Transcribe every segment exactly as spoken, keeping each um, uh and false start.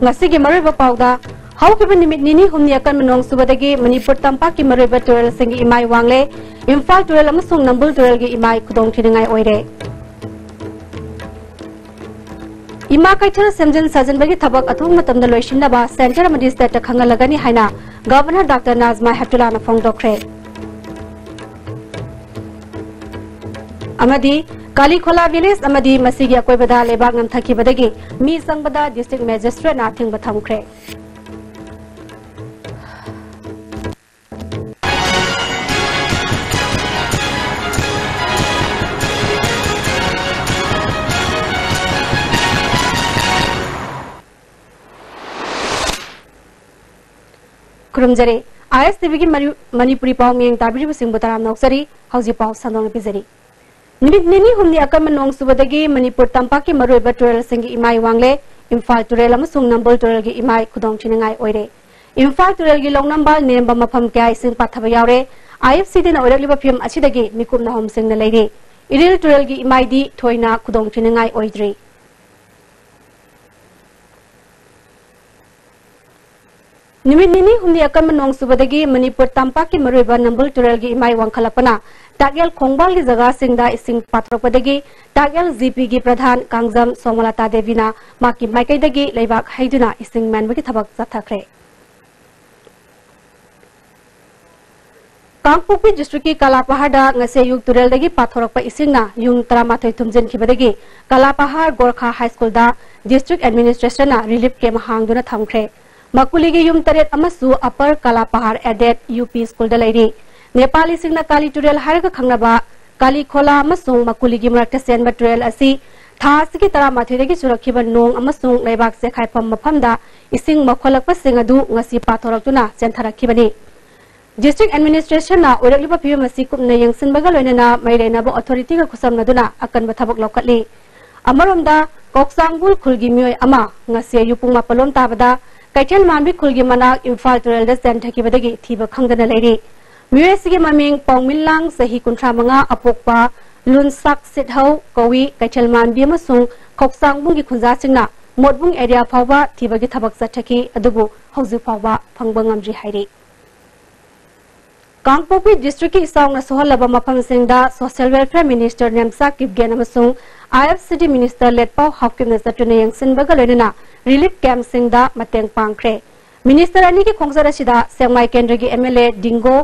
ꯉꯁꯤꯒꯤ ꯃꯔꯨꯑꯣꯏꯕ ꯄꯥꯎꯗ, ꯍꯧꯈꯤꯕ ꯅꯨꯃꯤꯠ ꯅꯤꯅꯤ ꯍꯨꯝꯅꯤ ꯑꯀꯟꯕ ꯅꯣꯡ ꯆꯨꯕꯗꯒꯤ ꯃꯅꯤꯄꯨꯔ ꯇꯝꯄꯥꯛꯀꯤ ꯃꯔꯨꯑꯣꯏꯕ ꯇꯨꯔꯦꯜꯁꯤꯡꯒꯤ ꯏꯃꯥꯏ ꯋꯥꯡꯂꯦ꯫ ꯏꯝꯐꯥꯜ ꯇꯨꯔꯦꯜ ꯑꯃꯁꯨꯡ ꯅꯝꯕꯨꯜ ꯇꯨꯔꯦꯜꯒꯤ ꯏꯃꯥꯏ ꯈꯨꯗꯣꯡꯊꯤꯅꯤꯡꯉꯥꯏ ꯑꯣꯏꯔꯦ꯫ ꯏꯃꯥ ꯀꯩꯊꯦꯜ ꯁꯦꯝꯖꯤꯟ ꯁꯥꯖꯤꯟꯕꯒꯤ ꯊꯕꯛ ꯑꯊꯨꯕ ꯃꯇꯝꯗ ꯂꯣꯏꯁꯤꯟꯅꯕ ꯁꯦꯟꯇꯔ ꯑꯃꯗꯤ ꯁ꯭ꯇꯦꯠꯇ ꯈꯪꯍꯜꯂꯒꯅꯤ ꯍꯥꯏꯅ ꯒꯚꯔꯅꯔ ꯗꯥꯛꯇꯔ ꯅꯥꯖꯃꯥ ꯍꯦꯞꯇꯨꯂꯥꯅ ꯐꯣꯡꯗꯣꯛꯈ꯭ꯔꯦ꯫ ꯑꯃꯗꯤ ꯀꯥꯂꯤꯈꯣꯂꯥ ꯚꯤꯂꯦꯖ ꯑꯃꯗꯤ ꯃꯁꯤꯒꯤ ꯑꯀꯣꯏꯕꯗ ꯂꯩꯕꯥꯛ ꯅꯝꯊꯈꯤꯕꯗꯒꯤ ꯃꯤ ꯆꯪꯕꯗ ꯗꯤꯁꯇ꯭ꯔꯤꯛ ꯃꯦꯖꯤꯁꯇ꯭ꯔꯦꯠꯅ ꯑꯊꯤꯡꯕ ꯊꯝꯈ꯭ꯔꯦ꯫ ꯈꯨꯔꯨꯝꯖꯔꯤ꯫ ISTVꯒꯤ ꯃꯔꯨ-, ꯃꯅꯤꯄꯨꯔꯤ ꯄꯥꯎ ꯃꯤꯠꯌꯦꯡ ꯇꯥꯕꯤꯔꯤꯕꯁꯤꯡꯕꯨ ꯇꯔꯥꯝꯅ ꯑꯣꯛꯆꯔꯤ꯫ ꯍꯧꯖꯤꯛ ꯄꯥꯎ ꯁꯟꯗꯣꯛꯅ ꯄꯤꯖꯔꯤ꯫ ꯅꯨꯃꯤꯠ ꯅꯤꯅꯤ ꯍꯨꯝꯅꯤ ꯑꯀꯟꯕ ꯅꯣꯡ ꯆꯨꯕꯗꯒꯤ ꯃꯅꯤꯄꯨꯔ ꯇꯝꯄꯥꯛꯀꯤ ꯃꯔꯨꯑꯣꯏꯕ ꯇꯨꯔꯦꯜꯁꯤꯡꯒꯤ ꯏꯃꯥꯏ ꯋꯥꯡꯂꯦ꯫ ꯏꯝꯐꯥꯜ ꯇꯨꯔꯦꯜ ꯑꯃꯁꯨꯡ ꯅꯝꯕꯨꯜ ꯇꯨꯔꯦꯜꯒꯤ ꯏꯃꯥꯏ ꯈꯨꯗꯣꯡꯊꯤꯅꯤꯡꯉꯥꯏ ꯑꯣꯏꯔꯦ꯫ ꯏꯝꯐꯥꯜ ꯇꯨꯔꯦꯜꯒꯤ ꯂꯧꯅꯝꯕ ꯅꯦꯝꯕ ꯃꯐꯝ ꯀꯌꯥ ꯏꯁꯤꯡ ꯄꯥꯊꯕ ꯌꯥꯎꯔꯦ꯫ IFCDꯅ ꯑꯣꯏꯔꯛꯂꯤꯕ ꯐꯤꯚꯝ ꯑꯁꯤꯗꯒꯤ ꯃꯤꯀꯨꯞꯅ ꯍꯣꯝꯁꯤꯡꯅ ꯂꯩꯔꯤ꯫ ꯏꯔꯤꯜ ꯇꯨꯔꯦꯜꯒꯤ ꯏꯃꯥꯏꯗꯤ ꯊꯣꯏꯅ ꯈꯨꯗꯣꯡꯊꯤꯅꯤꯡꯉꯥꯏ ꯑꯣꯏꯗ꯭ꯔꯤ꯫ ꯅꯨꯃꯤꯠ ꯅꯤꯅꯤ ꯍꯨꯝꯅꯤ ꯑꯀꯟꯕ ꯅꯣꯡ ꯆꯨꯕꯗꯒꯤ ꯃꯅꯤꯄꯨꯔ ꯇꯝꯄꯥꯛꯀꯤ ꯃꯔꯨꯑꯣꯏꯕ ꯅꯝꯕꯨꯜ ꯇꯨꯔꯦꯜꯒꯤ ꯏꯃꯥꯏ ꯋꯥꯡꯈꯠꯂꯛꯄꯅ ꯇꯥꯛꯌꯦꯜ ꯈꯣꯡꯕꯥꯜꯒꯤ ꯖꯒꯥꯁꯤꯡꯗ ꯏꯁꯤꯡ ꯄꯥꯊꯣꯔꯛꯄꯗꯒꯤ ꯇꯥꯛꯌꯦꯜ GPꯒꯤ ꯄ꯭ꯔꯙꯥꯟ ꯀꯥꯡꯖꯝ ꯁꯣꯃꯂꯇꯥ ꯗꯦꯕꯤꯅ ꯃꯍꯥꯛꯀꯤ ꯃꯥꯏꯀꯩꯗꯒꯤ ꯂꯩꯕꯥꯛ ꯍꯩꯗꯨꯅ ꯏꯁꯤꯡ ꯃꯦꯟꯕꯒꯤ ꯊꯕꯛ ꯆꯠꯊꯈ꯭ꯔꯦ꯫ ꯀꯥꯡꯄꯣꯛꯄꯤ ꯗꯤꯁꯇ꯭ꯔꯤꯛꯀꯤ ꯀꯂꯥꯄꯍꯥꯔꯗ ꯉꯁꯤ ꯑꯌꯨꯛ ꯇꯨꯔꯦꯜꯗꯒꯤ ꯄꯥꯊꯣꯔꯛꯄ ꯏꯁꯤꯡꯅ ꯌꯨꯝ ꯇꯔꯥꯃꯥꯊꯣꯏ ꯊꯨꯝꯖꯤꯟꯈꯤꯕꯗꯒꯤ ꯀꯂꯥꯄꯍꯥꯔ ꯒꯣꯔꯈꯥ ꯍꯥꯏ ꯁ꯭ꯀꯨꯜꯗ ꯗꯤꯁꯇ꯭ꯔꯤꯛ ꯑꯦꯗꯃꯤꯅꯤꯁꯇ꯭ꯔꯦꯁꯟꯅ ꯔꯤꯂꯤꯐ ꯀꯦꯝꯞ ꯍꯥꯡꯗꯨꯅ ꯊꯝꯈ꯭ꯔꯦ꯫ ꯃꯀꯨꯂꯤꯒꯤ ꯌꯨꯝ ꯇꯔꯦꯠ ꯑꯃꯁꯨ ꯑꯄꯔ ꯀꯂꯥꯄꯍꯥꯔ ꯑꯦꯗꯦꯗ UP ꯁ꯭ꯀꯨꯜꯗ ꯂꯩꯔꯤ꯫ ꯅꯦꯄꯥꯂꯤꯁꯤꯡꯅ ꯀꯥꯂꯤ ꯇꯨꯔꯦꯜ ꯍꯥꯏꯔꯒ ꯈꯪꯅꯕ ꯀꯥꯂꯤ ꯈꯣꯂꯥ ꯑꯃꯁꯨꯡ ꯃꯀꯨꯂꯤꯒꯤ ꯃꯔꯛꯇ ꯆꯦꯟꯕ ꯇꯨꯔꯦꯜ ꯑꯁꯤ ꯊꯥ ꯑꯁꯤꯒꯤ ꯇꯔꯥꯃꯥꯊꯣꯏꯗꯒꯤ ꯆꯨꯔꯛꯈꯤꯕ ꯅꯣꯡ ꯑꯃꯁꯨꯡ ꯂꯩꯕꯥꯛ ꯆꯦꯈꯥꯏꯐꯝ ꯃꯐꯝꯗ ꯏꯁꯤꯡ ꯃꯧꯈꯠꯂꯛꯄꯁꯤꯡ ꯑꯗꯨ ꯉꯁꯤ ꯄꯥꯊꯣꯔꯛꯇꯨꯅ ꯆꯦꯟꯊꯔꯛꯈꯤꯕꯅꯤ꯫ ꯗꯤꯁꯇ꯭ꯔꯤꯛ ꯑꯦꯗꯃꯤꯅꯤꯁꯇ꯭ꯔꯦꯁꯟꯅ ꯑꯣꯏꯔꯛꯂꯤꯕ ꯐꯤꯕꯝ ꯑꯁꯤ ꯀꯨꯞꯅ ꯌꯦꯡꯁꯤꯟꯕꯒ ꯂꯣꯏꯅꯅ ꯃꯔꯤ ꯂꯩꯅꯕ ꯑꯣꯊꯣꯔꯤꯇꯤꯒ ꯈꯨꯠꯁꯝꯅꯗꯨꯅ ꯑꯀꯟꯕ ꯊꯕꯛ ꯂꯧꯈꯠꯂꯤ꯫ ꯑꯃꯔꯣꯝꯗ, ꯀꯣꯛꯆꯥꯡꯕꯨꯜ ꯈꯨꯜꯒꯤ ꯃꯤꯑꯣꯏ ꯑꯃ ꯉꯁꯤ ꯑꯌꯨꯛ ꯄꯨꯡ ꯃꯥꯄꯜ ꯂꯣꯝ ꯇꯥꯕꯗ ꯀꯩꯊꯦꯜ ꯃꯥꯟꯕꯤ ꯈꯨꯜꯒꯤ ꯃꯅꯥꯛ ꯏꯝꯐꯥꯜ ꯇꯨꯔꯦꯜꯗ ꯆꯦꯟꯊꯈꯤꯕꯗꯒꯤ ꯊꯤꯕ ꯈꯪꯗꯅ ꯂꯩꯔꯤ꯫ ꯃꯤꯑꯣꯏ ꯑꯁꯤꯒꯤ ꯃꯃꯤꯡ ꯄꯥꯎꯃꯤꯟꯂꯥꯡ, ꯆꯍꯤ ꯀꯨꯟꯊ꯭ꯔꯥ ꯃꯉꯥ, ꯑꯄꯣꯛꯄ ꯂꯨꯟꯁꯥꯛ ꯁꯤꯠꯍꯧ ꯀꯧꯏ꯫ ꯀꯩꯊꯦꯜ ꯃꯥꯟꯕꯤ ꯑꯃꯁꯨꯡ ꯀꯣꯛꯆꯥꯡꯕꯨꯜꯒꯤ ꯈꯨꯟꯖꯥꯁꯤꯡꯅ ꯃꯣꯠꯕꯨꯡ ꯑꯦꯔꯤꯌꯥ ꯐꯥꯎꯕ ꯊꯤꯕꯒꯤ ꯊꯕꯛ ꯆꯠꯊꯈꯤ, ꯑꯗꯨꯕꯨ ꯍꯧꯖꯤꯛ ꯐꯥꯎꯕ ꯐꯪꯕ ꯉꯝꯗ꯭ꯔꯤ ꯍꯥꯏꯔꯤ꯫ ꯀꯥꯡꯄꯣꯛꯄꯤ ꯗꯤꯁꯇ꯭ꯔꯤꯛꯀꯤ ꯏꯆꯥꯎꯅ ꯁꯣꯛꯍꯜꯂꯕ ꯃꯐꯝꯁꯤꯡꯗ social welfare minister Nemcha Kipgen ꯑꯃꯁꯨꯡ ꯑꯥꯏ ꯑꯦꯐ ꯁꯤ ꯗꯤ ꯃꯤꯅꯤꯁꯇꯔ ꯂꯦꯠꯄꯥꯎ ꯍꯥꯎꯀꯤꯞꯅ ꯆꯠꯇꯨꯅ ꯌꯦꯡꯁꯤꯟꯕꯒ ꯂꯣꯏꯅꯅ ꯔꯤꯂꯤꯐ ꯀꯦꯝꯞꯁꯤꯡꯗ ꯃꯇꯦꯡ ꯄꯥꯡꯈ꯭ꯔꯦ꯫ ꯃꯤꯅꯤꯁꯇꯔ ꯑꯅꯤꯒꯤ ꯈꯣꯡꯆꯠ ꯑꯁꯤꯗ ꯁꯦꯛꯃꯥꯏ ꯀꯦꯟꯗ꯭ꯔꯒꯤ M L A Dingo,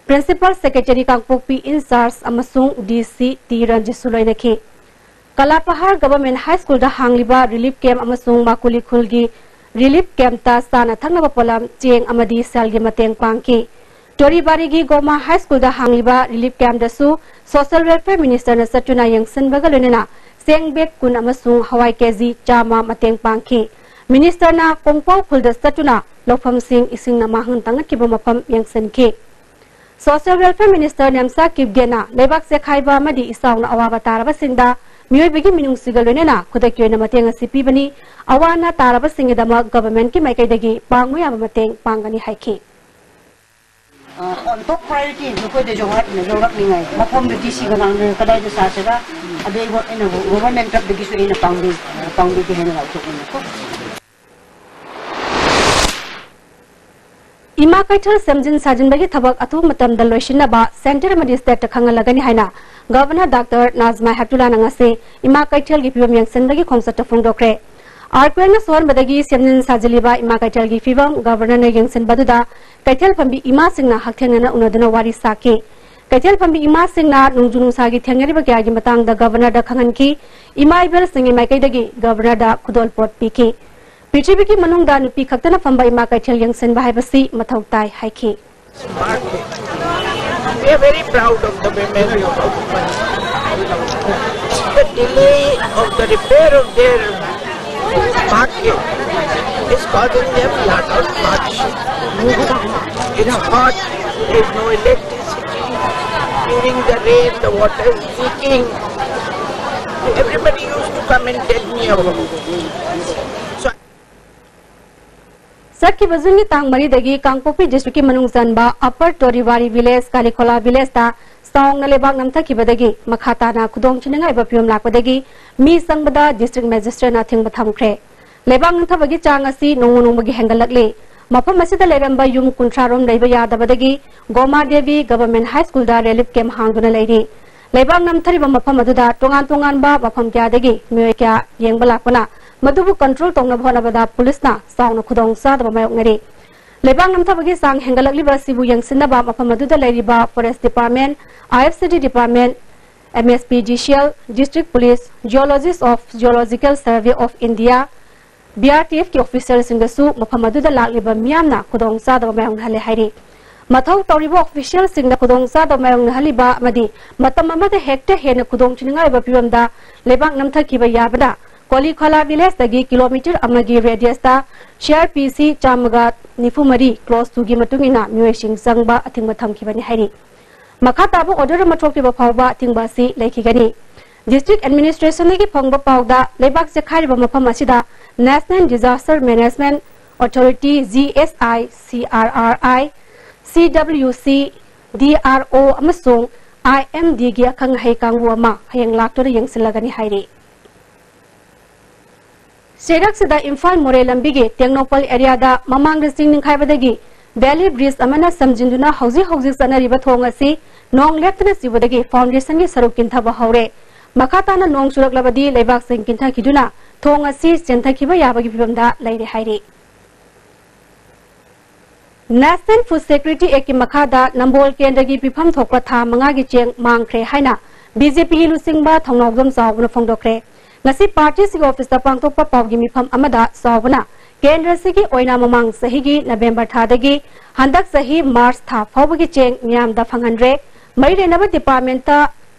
principal secretary Kangpokpi in charge ꯑꯃꯁꯨꯡ ꯗꯤ ꯁꯤ ꯇꯤ ꯔꯟꯖꯤꯠꯁꯨ ꯂꯣꯏꯅꯈꯤ꯫ ꯀꯂꯥꯄꯍꯥꯔ ꯒꯚꯔꯟꯃꯦꯟꯠ ꯍꯥꯏ ꯁ꯭ꯀꯨꯜꯗ ꯍꯥꯡꯂꯤꯕ ꯔꯤꯂꯤꯐ ꯀꯦꯝꯞ ꯑꯃꯁꯨꯡ ꯃꯥꯀꯨꯂꯤ ꯈꯨꯜꯒꯤ ꯔꯤꯂꯤꯐ ꯀꯦꯝꯞꯇ ꯆꯥꯅ ꯊꯛꯅꯕ ꯄꯣꯠꯂꯝ, ꯆꯦꯡ ꯑꯃꯗꯤ ꯁꯦꯜꯒꯤ ꯃꯇꯦꯡ ꯄꯥꯡꯈꯤ꯫ ꯇꯣꯔꯤꯕꯥꯔꯤꯒꯤ ꯒꯣꯃꯥ ꯍꯥꯏ ꯁ꯭ꯀꯨꯜꯗ ꯍꯥꯡꯂꯤꯕ ꯔꯤꯂꯤꯐ ꯀꯦꯝꯞꯇꯁꯨ ꯁꯣꯁꯤꯌꯦꯜ ꯋꯦꯜꯐꯤꯌꯔ ꯃꯤꯅꯤꯁꯇꯔꯅ ꯆꯠꯇꯨꯅ ꯌꯦꯡꯁꯤꯟꯕꯒ ꯂꯣꯏꯅꯅ ꯆꯦꯡ ꯕꯦꯒ ꯀꯨꯟ ꯑꯃꯁꯨꯡ ꯍꯋꯥꯏ ꯀꯦꯖꯤ ꯆꯥꯝꯃ ꯃꯇꯦꯡ ꯄꯥꯡꯈꯤ꯫ ꯃꯤꯅꯤꯁꯇꯔꯅ ꯀꯣꯡꯄꯥꯎ ꯈꯨꯜꯗ ꯆꯠꯇꯨꯅ ꯂꯧꯐꯝꯁꯤꯡ ꯏꯁꯤꯡꯅ ꯃꯥꯡꯍꯟ ꯇꯥꯡꯍꯟꯈꯤꯕ ꯃꯐꯝ ꯌꯦꯡꯁꯤꯟꯈꯤ꯫ ꯁꯣꯁꯤꯌꯦꯜ ꯋꯦꯜꯐꯤꯌꯔ ꯃꯤꯅꯤꯁꯇꯔ ꯅꯦꯝꯆꯥ ꯀꯤꯞꯒꯦꯟꯅ ꯂꯩꯕꯥꯛ ꯆꯦꯛꯈꯥꯏꯕ ꯑꯃꯗꯤ ꯏꯆꯥꯎꯅ ꯑꯋꯥꯕ ꯇꯥꯔꯕꯁꯤꯡꯗ ꯃꯤꯑꯣꯏꯕꯒꯤ ꯃꯤꯅꯨꯡꯁꯤꯒ ꯂꯣꯏꯅꯅ ꯈꯨꯗꯛꯀꯤ ꯑꯣꯏꯅ ꯃꯇꯦꯡ ꯑꯁꯤ ꯄꯤꯕꯅꯤ꯫ ꯑꯋꯥ ꯑꯅꯥ ꯇꯥꯔꯕꯁꯤꯡꯒꯤꯗꯃꯛ ꯒꯚꯔꯟꯃꯦꯟꯠꯀꯤ ꯃꯥꯏꯀꯩꯗꯒꯤ ꯄꯥꯡꯕ ꯌꯥꯕ ꯃꯇꯦꯡ ꯄꯥꯡꯒꯅꯤ ꯍꯥꯏꯈꯤ꯫ ꯑ, on top priority ꯅꯈꯣꯏꯗ ꯖꯣꯍꯥꯠꯅ ꯂꯧꯔꯛꯅꯤꯡꯉꯥꯏ ꯃꯐꯝꯗ ꯗꯤ ꯁꯤꯒ ꯉꯥꯡꯅꯔꯒ ꯀꯗꯥꯏꯗ ꯁꯥꯁꯤꯔꯥ, ꯑꯗꯩ ꯑꯩꯉꯣꯟ-, ꯑꯩꯅ ꯒꯣꯚꯔꯟꯃꯦꯟꯠ ꯇꯔꯞꯇꯒꯤꯁꯨ ꯑꯩꯅ ꯄꯥꯡꯕꯤ-, ꯄꯥꯡꯕꯤꯒꯦ ꯍꯥꯏꯅ ꯂꯥꯎꯊꯣꯛꯅꯤꯡꯉꯤꯀꯣ꯫ ꯏꯃꯥ ꯀꯩꯊꯦꯜ ꯁꯦꯝꯖꯤꯟ ꯁꯥꯖꯤꯟꯕꯒꯤ ꯊꯕꯛ ꯑꯊꯨꯕ ꯃꯇꯝꯗ ꯂꯣꯏꯁꯤꯟꯅꯕ ꯁꯦꯟꯇꯔ ꯑꯃꯗꯤ ꯁ꯭ꯇꯦꯠꯇ ꯈꯪꯍꯜꯂꯒꯅꯤ ꯍꯥꯏꯅ ꯒꯚꯔꯅꯔ ꯗꯥꯛꯇꯔ ꯅꯥꯖꯃꯥ ꯍꯦꯞꯇꯨꯂꯥꯅ ꯉꯁꯤ ꯏꯃꯥ ꯀꯩꯊꯦꯜꯒꯤ ꯐꯤꯕꯝ ꯌꯦꯡꯁꯤꯟꯕꯒꯤ ꯈꯣꯡꯆꯠꯇ ꯐꯣꯡꯗꯣꯛꯈ꯭ꯔꯦ꯫ ꯑꯥꯔꯀ꯭ꯋꯦꯛꯅ ꯁꯣꯛꯍꯟꯕꯗꯒꯤ ꯁꯦꯝꯖꯤꯟ ꯁꯥꯖꯤꯜꯂꯤꯕ ꯏꯃꯥ ꯀꯩꯊꯦꯜꯒꯤ ꯐꯤꯕꯝ ꯒꯚꯔꯅꯔꯅ ꯌꯦꯡꯁꯤꯟꯕꯗꯨꯗ ꯀꯩꯊꯦꯜ ꯐꯝꯕꯤ ꯏꯃꯥꯁꯤꯡꯅ ꯍꯛꯊꯦꯡꯅꯅ ꯎꯅꯗꯨꯅ ꯋꯥꯔꯤ ꯁꯥꯈꯤ꯫ ꯀꯩꯊꯦꯜ ꯐꯝꯕꯤ ꯏꯃꯥꯁꯤꯡꯅ ꯅꯣꯡꯖꯨ ꯅꯨꯡꯁꯥꯒꯤ ꯊꯦꯡꯅꯔꯤꯕ ꯀꯌꯥꯒꯤ ꯃꯇꯥꯡꯗ ꯒꯚꯔꯅꯔꯗ ꯈꯪꯍꯟꯈꯤ꯫ ꯏꯃꯥ ꯏꯕꯦꯜꯁꯤꯡꯒꯤ ꯃꯥꯏꯀꯩꯗꯒꯤ ꯒꯚꯔꯅꯔꯗ ꯈꯨꯗꯣꯜꯄꯣꯠ ꯄꯤꯈꯤ꯫ ꯄ꯭ꯔꯤꯊꯤꯕꯤꯒꯤ ꯃꯅꯨꯡꯗ ꯅꯨꯄꯤ ꯈꯛꯇꯅ ꯐꯝꯕ ꯏꯃꯥ ꯀꯩꯊꯦꯜ ꯌꯦꯡꯁꯤꯟꯕ ꯍꯥꯏꯕꯁꯤ ꯃꯊꯧ ꯇꯥꯏ ꯍꯥꯏꯈꯤ꯫ We are very proud of the women. The delay of the repair of their market is causing them lot of hardship. It's hot, there's no electricity. During the rain, the water is leaking. Everybody used to come and tell me about it. So ꯆꯠꯈꯤꯕ ꯖꯨꯟꯒꯤ ꯇꯥꯡ ꯃꯔꯤꯗꯒꯤ ꯀꯥꯡꯄꯣꯛꯄꯤ ꯗꯤꯁꯇ꯭ꯔꯤꯛꯀꯤ ꯃꯅꯨꯡ ꯆꯟꯕ upper ꯇꯣꯔꯤꯋꯥꯔꯤ village, ꯀꯥꯂꯤꯈꯣꯂꯥ ꯚꯤꯂꯦꯖꯇ ꯆꯥꯎꯅ ꯂꯩꯕꯥꯛ ꯅꯝꯊꯈꯤꯕꯗꯒꯤ ꯃꯈꯥ ꯇꯥꯅ ꯈꯨꯗꯣꯡ ꯊꯤꯅꯤꯡꯉꯥꯏ ꯑꯣꯏꯕ ꯐꯤꯕꯝ ꯂꯥꯛꯄꯗꯒꯤ ꯃꯤ ꯆꯪꯕꯗ ꯗꯤꯁꯇ꯭ꯔꯤꯛ ꯃꯦꯖꯤꯁꯇ꯭ꯔꯦꯠꯅ ꯑꯊꯤꯡꯕ ꯊꯝꯈ꯭ꯔꯦ꯫ ꯂꯩꯕꯥꯛ ꯅꯝꯊꯕꯒꯤ ꯆꯥꯡ ꯑꯁꯤ ꯅꯣꯡꯃ ꯅꯣꯡꯃꯒꯤ ꯍꯦꯟꯒꯠꯂꯛꯂꯤ꯫ ꯃꯐꯝ ꯑꯁꯤꯗ ꯂꯩꯔꯝꯕ ꯌꯨꯝ ꯀꯨꯟꯊ꯭ꯔꯥ ꯔꯣꯝ ꯂꯩꯕ ꯌꯥꯗꯕꯗꯒꯤ ꯒꯣꯃꯥ ꯗꯦꯕꯤ ꯒꯚꯔꯟꯃꯦꯟꯠ ꯍꯥꯏ ꯁ꯭ꯀꯨꯜꯗ ꯔꯤꯂꯤꯐ ꯀꯦꯝꯞ ꯍꯥꯡꯗꯨꯅ ꯂꯩꯔꯤ꯫ ꯂꯩꯕꯥꯛ ꯅꯝꯊꯔꯤꯕ ꯃꯐꯝ ꯑꯗꯨꯗ ꯇꯣꯉꯥꯟ ꯇꯣꯉꯥꯟꯕ ꯃꯐꯝ ꯀꯌꯥꯗꯒꯤ ꯃꯤꯑꯣꯏ ꯀꯌꯥ ꯌꯦꯡꯕ ꯂꯥꯛꯄꯅ ꯃꯗꯨꯕꯨ ꯀꯟꯇ꯭ꯔꯣꯜ ꯇꯧꯅꯕ ꯍꯣꯠꯅꯕꯗ ꯄꯨꯂꯤꯁꯅ ꯆꯥꯎꯅ ꯈꯨꯗꯣꯡꯆꯥꯗꯕ ꯃꯥꯌꯣꯛꯅꯔꯤ꯫ ꯂꯩꯕꯥꯛ ꯅꯝꯊꯕꯒꯤ ꯆꯥꯡ ꯍꯦꯟꯒꯠꯂꯛꯂꯤꯕ ꯑꯁꯤꯕꯨ ꯌꯦꯡꯁꯤꯟꯅꯕ ꯃꯐꯝ ꯑꯗꯨꯗ ꯂꯩꯔꯤꯕ forest department, I F C D department, M S P G C L, district police, geologists of geological survey of India, B R T ꯑꯦꯐꯀꯤ ꯑꯣꯐꯤꯁꯔꯁꯤꯡꯗꯁꯨ ꯃꯐꯝ ꯑꯗꯨꯗ ꯂꯥꯛꯂꯤꯕ ꯃꯤꯌꯥꯝꯅ ꯈꯨꯗꯣꯡꯆꯥꯗꯕ ꯃꯥꯌꯣꯛꯅꯍꯜꯂꯦ ꯍꯥꯏꯔꯤ꯫ ꯃꯊꯧ ꯇꯧꯔꯤꯕ ꯑꯣꯐꯤꯁꯤꯌꯦꯜꯁꯤꯡꯅ ꯈꯨꯗꯣꯡꯆꯥꯗꯕ ꯃꯥꯌꯣꯛꯅꯍꯜꯂꯤꯕ ꯑꯃꯗꯤ ꯃꯇꯝ ꯑꯃꯗ ꯍꯦꯛꯇ ꯍꯦꯟꯅ ꯈꯨꯗꯣꯡꯊꯤꯅꯤꯡꯉꯥꯏ ꯑꯣꯏꯕ ꯐꯤꯕꯝꯗ ꯂꯩꯕꯥꯛ ꯅꯝꯊꯈꯤꯕ ꯌꯥꯕꯅ ꯀꯣꯂꯤꯈꯣꯂꯥ ꯚꯤꯂꯦꯖꯇꯒꯤ ꯀꯤꯂꯣꯃꯤꯇꯔ ꯑꯃꯒꯤ ꯔꯦꯗꯤꯌꯁꯇ ꯁꯤ ꯑꯥꯔ ꯄꯤ ꯁꯤ ꯆꯥꯝꯃꯒ ꯅꯤꯐꯨ ꯃꯔꯤ ꯀ꯭ꯂꯣꯁ ꯇꯨꯒꯤ ꯃꯇꯨꯡ ꯏꯟꯅ ꯃꯤꯑꯣꯏꯁꯤꯡ ꯆꯪꯕ ꯑꯊꯤꯡꯕ ꯊꯝꯈꯤꯕꯅꯤ ꯍꯥꯏꯔꯤ꯫ ꯃꯈꯥ ꯇꯥꯕ ꯑꯣꯔꯗꯔ ꯑꯃ ꯊꯣꯛꯇ꯭ꯔꯤꯕ ꯐꯥꯎꯕ ꯑꯊꯤꯡꯕ ꯑꯁꯤ ꯂꯩꯈꯤꯒꯅꯤ꯫ ꯗꯤꯁꯇ꯭ꯔꯤꯛꯠ ꯑꯦꯗꯃꯤꯅꯤꯁꯇ꯭ꯔꯦꯁꯟꯗꯒꯤ ꯐꯪꯕ ꯄꯥꯎꯗ ꯂꯩꯕꯥꯛ ꯆꯦꯛꯈꯥꯏꯔꯤꯕ ꯃꯐꯝ ꯑꯁꯤꯗ national disaster management authority, G S I, C R R ꯑꯥꯏ, ꯁꯤ ꯗꯕ꯭ꯂꯤꯎ ꯁꯤ, ꯗꯤ ꯑꯥꯔ ꯑꯣ ꯑꯃꯁꯨꯡ ꯑꯥꯏ ꯑꯦꯝ ꯗꯤꯒꯤ ꯑꯈꯪ ꯑꯍꯩ ꯀꯥꯡꯕꯨ ꯑꯃ ꯍꯌꯦꯡ ꯂꯥꯛꯇꯨꯅ ꯌꯦꯡꯁꯤꯜꯂꯒꯅꯤ ꯍꯥꯏꯔꯤ꯫ ꯆꯩꯔꯛꯁꯤꯗ ꯏꯝꯐꯥꯜ ꯃꯣꯔꯦ ꯂꯝꯕꯤꯒꯤ ꯇꯦꯡꯅꯧꯄꯜ ꯑꯦꯔꯤꯌꯥꯗ ꯃꯃꯥꯡꯗ ꯆꯤꯡ ꯅꯤꯡꯈꯥꯏꯕꯗꯒꯤ ꯚꯦꯂꯤ ꯕ꯭ꯔꯤꯖ ꯑꯃꯅ ꯁꯝꯖꯤꯟꯗꯨꯅ ꯍꯧꯖꯤꯛ ꯍꯧꯖꯤꯛ ꯆꯠꯅꯔꯤꯕ ꯊꯣꯡ ꯑꯁꯤ ꯅꯣꯡ ꯂꯦꯞꯇꯅ ꯆꯨꯕꯗꯒꯤ ꯐꯥꯎꯟꯗꯦꯁꯟꯒꯤ ꯁꯔꯨꯛ ꯀꯤꯟꯊꯕ ꯍꯧꯔꯦ꯫ ꯃꯈꯥ ꯇꯥꯅ ꯅꯣꯡ ꯆꯨꯔꯛꯂꯕꯗꯤ ꯂꯩꯕꯥꯛꯁꯤꯡ ꯀꯤꯟꯊꯈꯤꯗꯨꯅ ꯊꯣꯡ ꯑꯁꯤ ꯆꯦꯟꯊꯈꯤꯕ ꯌꯥꯕꯒꯤ ꯐꯤꯕꯝꯗ ꯂꯩꯔꯦ ꯍꯥꯏꯔꯤ꯫ ꯅꯦꯁꯅꯦꯜ ꯐꯨꯗ ꯁꯦꯀ꯭ꯌꯨꯔꯤꯇꯤ ꯑꯦꯛꯀꯤ ꯃꯈꯥꯗ ꯅꯝꯕꯣꯜ ꯀꯦꯟꯗ꯭ꯔꯒꯤ ꯄꯤꯐꯝ ꯊꯣꯛꯄ ꯊꯥ ꯃꯉꯥꯒꯤ ꯆꯦꯡ ꯃꯥꯡꯈ꯭ꯔꯦ ꯍꯥꯏꯅ ꯕꯤ ꯖꯦ ꯄꯤꯒꯤ ꯂꯨꯆꯤꯡꯕ ꯊꯧꯅꯥꯎꯖꯝ ꯆꯥꯎꯕꯅ ꯐꯣꯡꯗꯣꯛꯈ꯭ꯔꯦ꯫ ꯉꯁꯤ ꯄꯥꯔꯇꯤꯁꯤꯒꯤ ꯑꯣꯐꯤꯁꯇ ꯄꯥꯡꯊꯣꯛꯄ ꯄꯥꯎꯒꯤ ꯃꯤꯐꯝ ꯑꯃꯗ ꯆꯥꯎꯕꯅ ꯀꯦꯟꯗ꯭ꯔꯁꯤꯒꯤ ꯑꯣꯏꯅ ꯃꯃꯥꯡ ꯆꯍꯤꯒꯤ ꯅꯕꯦꯝꯕꯔ ꯊꯥꯗꯒꯤ ꯍꯟꯗꯛ ꯆꯍꯤ ꯃꯥꯔꯆ ꯊꯥ ꯐꯥꯎꯕꯒꯤ ꯆꯦꯡ ꯃꯤꯌꯥꯝꯗ ꯐꯪꯍꯟꯗ꯭ꯔꯦ꯫ ꯃꯔꯤ ꯂꯩꯅꯕ ꯗꯤꯄꯥꯔꯠꯃꯦꯟꯠꯇ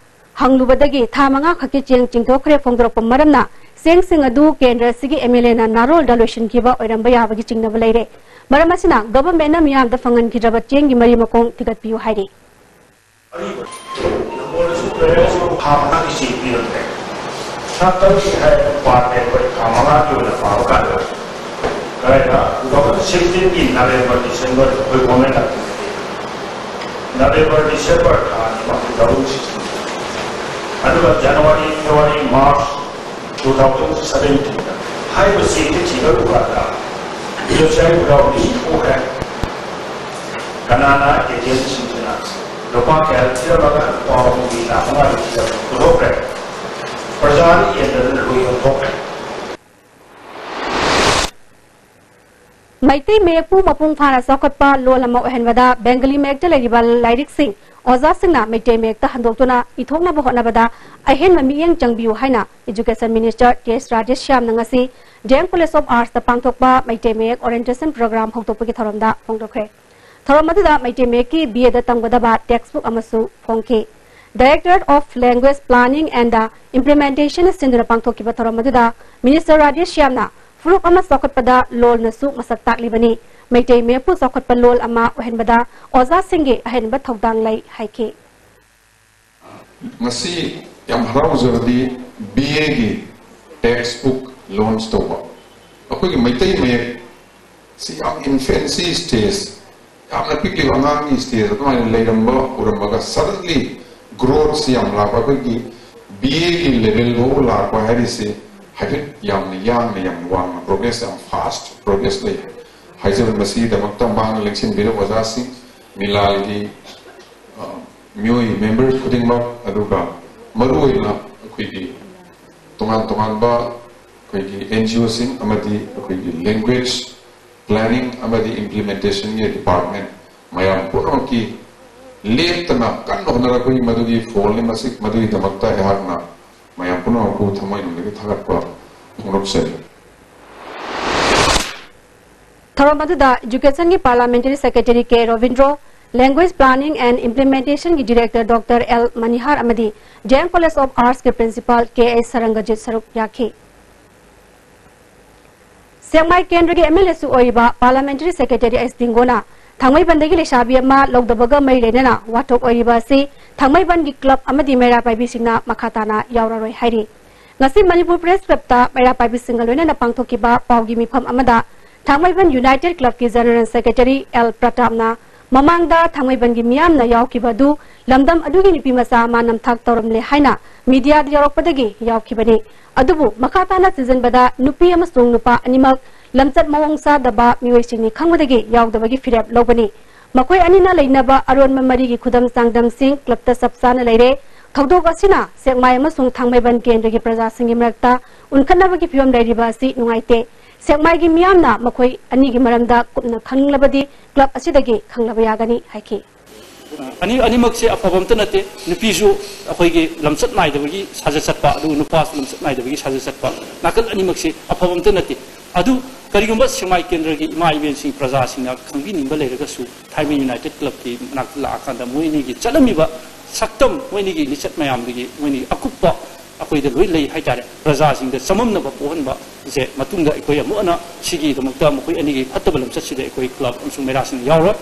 ꯍꯪꯂꯨꯕꯗꯒꯤ ꯊꯥ ꯃꯉꯥ ꯈꯛꯀꯤ ꯆꯦꯡ ꯆꯤꯡꯊꯣꯛꯈ꯭ꯔꯦ ꯐꯣꯡꯗꯣꯔꯛꯄ ꯃꯔꯝꯅ ꯆꯦꯡꯁꯤꯡ ꯑꯗꯨ ꯀꯦꯟꯗ꯭ꯔ ꯑꯁꯤꯒꯤ ꯑꯦꯝ ꯑꯦꯜ ꯑꯦꯅ ꯅꯥꯔꯣꯜꯗ ꯂꯣꯏꯁꯤꯟꯈꯤꯕ ꯑꯣꯏꯔꯝꯕ ꯌꯥꯕꯒꯤ ꯆꯤꯡꯅꯕ ꯂꯩꯔꯦ꯫ ꯃꯔꯝ ꯑꯁꯤꯅ ꯒꯚꯔꯟꯃꯦꯟꯠꯅ ꯃꯤꯌꯥꯝꯗ ꯐꯪꯍꯟꯈꯤꯗ꯭ꯔꯕ ꯆꯦꯡꯒꯤ ꯃꯔꯤ ꯃꯈꯣꯡ ꯊꯤꯒꯠꯄꯤꯌꯨ ꯍꯥꯏꯔꯤ꯫ ꯑꯔꯤꯕ ꯅꯝꯕꯣꯜꯗꯁꯨ ꯂꯩꯔꯒꯁꯨ ꯊꯥ ꯃꯉꯥꯒꯤ ꯆꯦꯡ ꯄꯤꯔꯝꯗ꯭ꯔꯦ꯫ ꯁꯅꯥ ꯇꯔꯨꯛꯀꯤ ꯍꯥꯏꯔꯤꯕ ꯄꯥꯔꯠꯅꯦ ꯑꯩꯈꯣꯏ ꯊꯥ ꯃꯉꯥꯒꯤ ꯑꯣꯏꯅ ꯄꯥꯕ ꯀꯥꯟꯗ ꯀꯗꯥꯏꯗ two thousand sixteen ꯒꯤ ꯅꯕꯦꯝꯕꯔ, ꯗꯤꯁꯦꯝꯕꯔ ꯑꯩꯈꯣꯏ ꯒꯣꯔꯃꯦꯟ ꯅꯕꯦꯝꯕꯔ, ꯗꯤꯁꯦꯝꯕꯔ ꯊꯥ ꯑꯅꯤꯃꯛꯇꯤ ꯂꯧꯎ ꯁꯤꯡꯎ꯫ ꯑꯗꯨꯒ January, February, March two thousand seventeen ꯗ ꯍꯥꯏꯔꯤꯕꯁꯤꯡꯁꯤ ꯊꯤꯒꯠꯂꯨꯕꯗ ꯖꯣꯁꯤꯌꯥꯔꯤ ꯄꯨꯔꯥꯎꯕꯤꯁꯨ ꯊꯣꯛꯈ꯭ꯔꯦ꯫ ꯀꯅꯥꯅ ꯑꯦꯖꯦꯟꯁꯤꯡꯁꯤꯅ ꯂꯨꯄꯥ ꯀꯌꯥ ꯊꯤꯔꯝꯃꯒ ꯂꯨꯄꯥ ꯑꯍꯨꯝꯒꯤ ꯂꯥꯈ ꯃꯉꯥꯒꯤ ꯊꯤꯔꯝꯃꯒ ꯄꯨꯊꯣꯛꯈ꯭ꯔꯦ꯫ ꯄ꯭ꯔꯖꯥꯅ ꯌꯦꯟꯗꯅ ꯂꯣꯏ ꯌꯣꯟꯊꯣꯛꯈ꯭ꯔꯦ꯫ ꯃꯩꯇꯩ ꯃꯌꯦꯛꯄꯨ ꯃꯄꯨꯡ ꯐꯥꯅ ꯆꯥꯎꯈꯠꯄ ꯂꯣꯜ ꯑꯃ ꯑꯣꯏꯍꯟꯕꯗ ꯕꯦꯡꯒꯂꯤ ꯃꯌꯦꯛꯇ ꯂꯩꯔꯤꯕ ꯂꯥꯏꯔꯤꯛꯁꯤꯡ ꯑꯣꯖꯥꯁꯤꯡꯅ ꯃꯩꯇꯩ ꯃꯌꯦꯛꯇ ꯍꯟꯗꯣꯛꯇꯨꯅ ꯏꯊꯣꯛꯅꯕ ꯍꯣꯠꯅꯕꯗ ꯑꯍꯦꯟꯕ ꯃꯤꯠꯌꯦꯡ ꯆꯪꯕꯤꯌꯨ ꯍꯥꯏꯅ Education Minister T S ꯔꯥꯙꯦꯁ꯭ꯌꯥꯝꯅ ꯉꯁꯤ D M College of Arts ꯇ ꯄꯥꯡꯊꯣꯛꯄ ꯃꯩꯇꯩ ꯃꯌꯦꯛ Orientation Program ꯍꯧꯗꯣꯛꯄꯒꯤ ꯊꯧꯔꯝꯗ ꯐꯣꯡꯗꯣꯛꯈ꯭ꯔꯦ꯫ ꯊꯧꯔꯝ ꯑꯗꯨꯗ Meitei ꯃꯌꯦꯛꯀꯤ B A the ꯇꯝꯒꯗꯕ text book ꯑꯃꯁꯨ ꯐꯣꯡꯈꯤ꯫ Directorate of Language Planning and Implementation ꯅ ꯁꯤꯟꯗꯨꯅ ꯄꯥꯡꯊꯣꯛꯈꯤꯕ ꯊꯧꯔꯝ ꯑꯗꯨꯗ Minister ꯔꯥꯙꯦꯁ꯭ꯌꯥꯝꯅ ꯐꯨꯔꯨꯞ ꯑꯃ ꯆꯥꯎꯈꯠꯄꯗ ꯂꯣꯜꯅꯁꯨ ꯃꯁꯛ ꯇꯥꯛꯂꯤꯕꯅꯤ, ꯃꯩꯇꯩ ꯃꯌꯦꯛꯄꯨ ꯆꯥꯎꯈꯠꯄ ꯂꯣꯜ ꯑꯃ ꯑꯣꯏꯍꯟꯕꯗ ꯑꯣꯖꯥꯁꯤꯡꯒꯤ ꯑꯍꯦꯟꯕ ꯊꯧꯗꯥꯡ ꯂꯩ ꯍꯥꯏꯈꯤ꯫ ꯉꯁꯤ ꯌꯥꯝ ꯍꯔꯥꯎꯖꯕꯗꯤ B A ꯒꯤ text book launch ꯇꯧꯕ꯫ ꯑꯩꯈꯣꯏꯒꯤ ꯃꯩꯇꯩ ꯃꯌꯦꯛ ꯁꯤ ꯌꯥꯝ infancy stage, ꯌꯥꯝꯅ ꯄꯤꯛꯂꯤꯕ ꯑꯉꯥꯡꯒꯤ stage ꯑꯗꯨꯃꯥꯏꯅ ꯂꯩꯔꯝꯕ ꯎꯔꯝꯃꯒ suddenly growth ꯁꯤ ꯌꯥꯝ ꯂꯥꯛꯄ, ꯑꯩꯈꯣꯏꯒꯤ B A ꯒꯤ level ꯐꯥꯎꯕ ꯂꯥꯛꯄ ꯍꯥꯏꯔꯤꯁꯤ ꯍꯥꯏꯐꯦꯠ ꯌꯥꯝꯅ ꯌꯥꯡꯅ ꯌꯥꯝ ꯋꯥꯡꯅ progress, ꯌꯥꯝ fast progress ꯂꯩ ꯍꯥꯏꯖꯕ꯫ ꯃꯁꯤꯒꯤꯗꯃꯛꯇ ꯃꯥꯡ ꯂꯦꯡꯁꯤꯟꯕꯤꯔꯤꯕ ꯑꯣꯖꯥꯁꯤꯡ, ꯃꯤꯂꯥꯜꯒꯤ ꯑ, ꯃꯤꯑꯣꯏ members ꯈꯨꯗꯤꯡꯃꯛ, ꯑꯗꯨꯒ ꯃꯔꯨꯑꯣꯏꯅ ꯑꯩꯈꯣꯏꯒꯤ ꯇꯣꯉꯥꯟ ꯇꯣꯉꯥꯟꯕ ꯑꯩꯈꯣꯏꯒꯤ N G O ꯁꯤꯡ ꯑꯃꯗꯤ ꯑꯩꯈꯣꯏꯒꯤ language planning ꯑꯃꯗꯤ implementation ꯒꯤ department ꯃꯌꯥꯝ ꯄꯨꯝꯅꯃꯛꯀꯤ ꯂꯦꯞꯇꯅ ꯀꯟꯅ ꯍꯣꯠꯅꯔꯛꯄꯒꯤ ꯃꯗꯨꯒꯤ ꯐꯣꯜꯅꯤ꯫ ꯃꯁꯤ, ꯃꯗꯨꯒꯤꯗꯃꯛꯇ ꯑꯩꯍꯥꯛꯅ ꯃꯌꯥꯝ ꯄꯨꯝꯅꯃꯛꯄꯨ ꯊꯃꯣꯏꯅꯨꯡꯗꯒꯤ ꯊꯥꯒꯠꯄ ꯐꯣꯡꯗꯣꯛꯆꯔꯤ꯫ ꯊꯧꯔꯝ ꯑꯗꯨꯗ Education ꯒꯤ Parliamentary Secretary K Robindro, Language Planning and Implementation ꯒꯤ Director Doctor L ꯃꯅꯤꯍꯥꯔ ꯑꯃꯗꯤ D M College of Arts ꯀꯤ Principal K H ꯁꯔꯪꯒꯖꯤꯠ ꯁꯔꯨꯛ ꯌꯥꯈꯤ꯫ ꯁꯦꯛꯃꯥꯏ ꯀꯦꯟꯗ꯭ꯔꯒꯤ M L A ꯁꯨ ꯑꯣꯏꯔꯤꯕ Parliamentary Secretary S ꯗꯤꯡꯒꯣꯅ ꯊꯥꯡꯃꯩꯕꯟꯗꯒꯤ ꯂꯩꯁꯥꯕꯤ ꯑꯃ ꯂꯧꯗꯕꯒ ꯃꯔꯤ ꯂꯩꯅꯅ ꯋꯥꯊꯣꯛ ꯑꯣꯏꯔꯤꯕ ꯑꯁꯤ ꯊꯥꯡꯃꯩꯕꯟꯒꯤ club ꯑꯃꯗꯤ ꯃꯩꯔꯥ ꯄꯥꯏꯕꯤꯁꯤꯡꯅ ꯃꯈꯥ ꯇꯥꯅ ꯌꯥꯎꯔꯔꯣꯏ ꯍꯥꯏꯔꯤ꯫ ꯉꯁꯤ ꯃꯅꯤꯄꯨꯔ Press Club ꯇ ꯃꯩꯔꯥ ꯄꯥꯏꯕꯤꯁꯤꯡꯒ ꯂꯣꯏꯅꯅ ꯄꯥꯡꯊꯣꯛꯈꯤꯕ ꯄꯥꯎꯒꯤ ꯃꯤꯐꯝ ꯑꯃꯗ ꯊꯥꯡꯃꯩꯕꯟ United Club ꯀꯤ General Secretary L ꯄ꯭ꯔꯇꯥꯞꯅ ꯃꯃꯥꯡꯗ ꯊꯥꯡꯃꯩꯕꯟꯒꯤ ꯃꯤꯌꯥꯝꯅ ꯌꯥꯎꯈꯤꯕ ꯑꯗꯨ ꯂꯝꯗꯝ ꯑꯗꯨꯒꯤ ꯅꯨꯄꯤ ꯃꯆꯥ ꯑꯃ ꯅꯝꯊꯥꯛ ꯇꯧꯔꯝꯂꯦ ꯍꯥꯏꯅ ꯃꯤꯗꯤꯌꯥꯗ ꯌꯥꯎꯔꯛꯄꯗꯒꯤ ꯌꯥꯎꯈꯤꯕꯅꯤ꯫ ꯑꯗꯨꯕꯨ ꯃꯈꯥ ꯇꯥꯅ ꯊꯤꯖꯤꯟꯕꯗ ꯅꯨꯄꯤ ꯑꯃꯁꯨꯡ ꯅꯨꯄꯥ ꯑꯅꯤꯃꯛ ꯂꯝꯆꯠ ꯃꯑꯣꯡ ꯆꯥꯗꯕ ꯃꯤꯑꯣꯏꯁꯤꯡꯅꯤ ꯈꯪꯕꯗꯒꯤ ꯌꯥꯎꯗꯕꯒꯤ ꯐꯤꯔꯦꯞ ꯂꯧꯕꯅꯤ꯫ ꯃꯈꯣꯏ ꯑꯅꯤꯅ ꯂꯩꯅꯕ ꯑꯔꯣꯟꯕ ꯃꯔꯤꯒꯤ ꯈꯨꯗꯝ ꯆꯥꯡꯗꯝꯁꯤꯡ ꯀ꯭ꯂꯕꯇ ꯆꯞ ꯆꯥꯅ ꯂꯩꯔꯦ꯫ ꯊꯧꯗꯣꯛ ꯑꯁꯤꯅ ꯁꯦꯛꯃꯥꯏ ꯑꯃꯁꯨꯡ ꯊꯥꯡꯃꯩꯕꯟ ꯀꯦꯟꯗ꯭ꯔꯒꯤ ꯄ꯭ꯔꯖꯥꯁꯤꯡꯒꯤ ꯃꯔꯛꯇ ꯎꯟꯈꯠꯅꯕꯒꯤ ꯐꯤꯕꯝ ꯂꯩꯔꯤꯕ ꯑꯁꯤ ꯅꯨꯡꯉꯥꯏꯇꯦ꯫ ꯁꯦꯛꯃꯥꯏꯒꯤ ꯃꯤꯌꯥꯝꯅ ꯃꯈꯣꯏ ꯑꯅꯤꯒꯤ ꯃꯔꯝꯗ ꯀꯨꯞꯅ ꯈꯪꯅꯤꯡꯂꯕꯗꯤ ꯀ꯭ꯂꯕ ꯑꯁꯤꯗꯒꯤ ꯈꯪꯂꯕ ꯌꯥꯒꯅꯤ ꯍꯥꯏꯈꯤ꯫ ꯑꯅꯤ ꯑꯅꯤꯃꯛꯁꯦ ꯑꯐꯕ ꯑꯝꯇ ꯅꯠꯇꯦ꯫ ꯅꯨꯄꯤꯁꯨ ꯑꯩꯈꯣꯏꯒꯤ ꯂꯝꯆꯠ ꯅꯥꯏꯗꯕꯒꯤ ꯁꯥꯖꯠ ꯆꯠꯄ, ꯑꯗꯨꯒ ꯅꯨꯄꯥꯁꯨ ꯂꯝꯆꯠ ꯅꯥꯏꯗꯕꯒꯤ ꯁꯥꯖꯠ ꯆꯠꯄ, ꯅꯥꯀꯜ ꯑꯅꯤꯃꯛꯁꯦ ꯑꯐꯕ ꯑꯝꯇ ꯅꯠꯇꯦ꯫ ꯑꯗꯨ ꯀꯔꯤꯒꯨꯝꯕ ꯁꯦꯛꯃꯥꯏ ꯀꯦꯟꯗ꯭ꯔꯒꯤ ꯏꯃꯥ ꯏꯕꯦꯟꯁꯤꯡ, ꯄ꯭ꯔꯖꯥꯁꯤꯡꯅ ꯈꯪꯕꯤꯅꯤꯡꯕ ꯂꯩꯔꯒꯁꯨ ꯊꯥꯏꯃꯩ ꯌꯨꯅꯥꯏꯇꯦꯠ ꯀ꯭ꯂꯕꯀꯤ ꯃꯅꯥꯛꯇ ꯂꯥꯛꯑꯀꯥꯟꯗ ꯃꯣꯏ ꯑꯅꯤꯒꯤ ꯆꯠꯂꯝꯃꯤꯕ ꯁꯛꯇꯝ, ꯃꯣꯏ ꯑꯅꯤꯒꯤ ꯂꯤꯆꯠ ꯃꯌꯥꯝꯗꯒꯤ ꯃꯣꯏ ꯑꯅꯤꯒꯤ ꯑꯀꯨꯞꯄ ꯑꯩꯈꯣꯏꯗ ꯂꯣꯏ ꯂꯩ ꯍꯥꯏꯇꯥꯔꯦ꯫ ꯄ꯭ꯔꯖꯥꯁꯤꯡꯗ ꯆꯃꯝꯅꯕ ꯄꯣꯛꯍꯟꯕꯁꯦ ꯃꯇꯨꯡꯗ ꯑꯩꯈꯣꯏ ꯑꯃꯨꯛ ꯍꯟꯅ ꯁꯤꯒꯤꯗꯃꯛꯇ ꯃꯈꯣꯏ ꯑꯅꯤꯒꯤ ꯐꯠꯇꯕ ꯂꯝꯆꯠꯁꯤꯗ ꯑꯩꯈꯣꯏ ꯀ꯭ꯂꯕ ꯑꯃꯁꯨꯡ ꯃꯩꯔꯥꯁꯤꯡꯅ ꯌꯥꯎꯔꯣꯏ꯫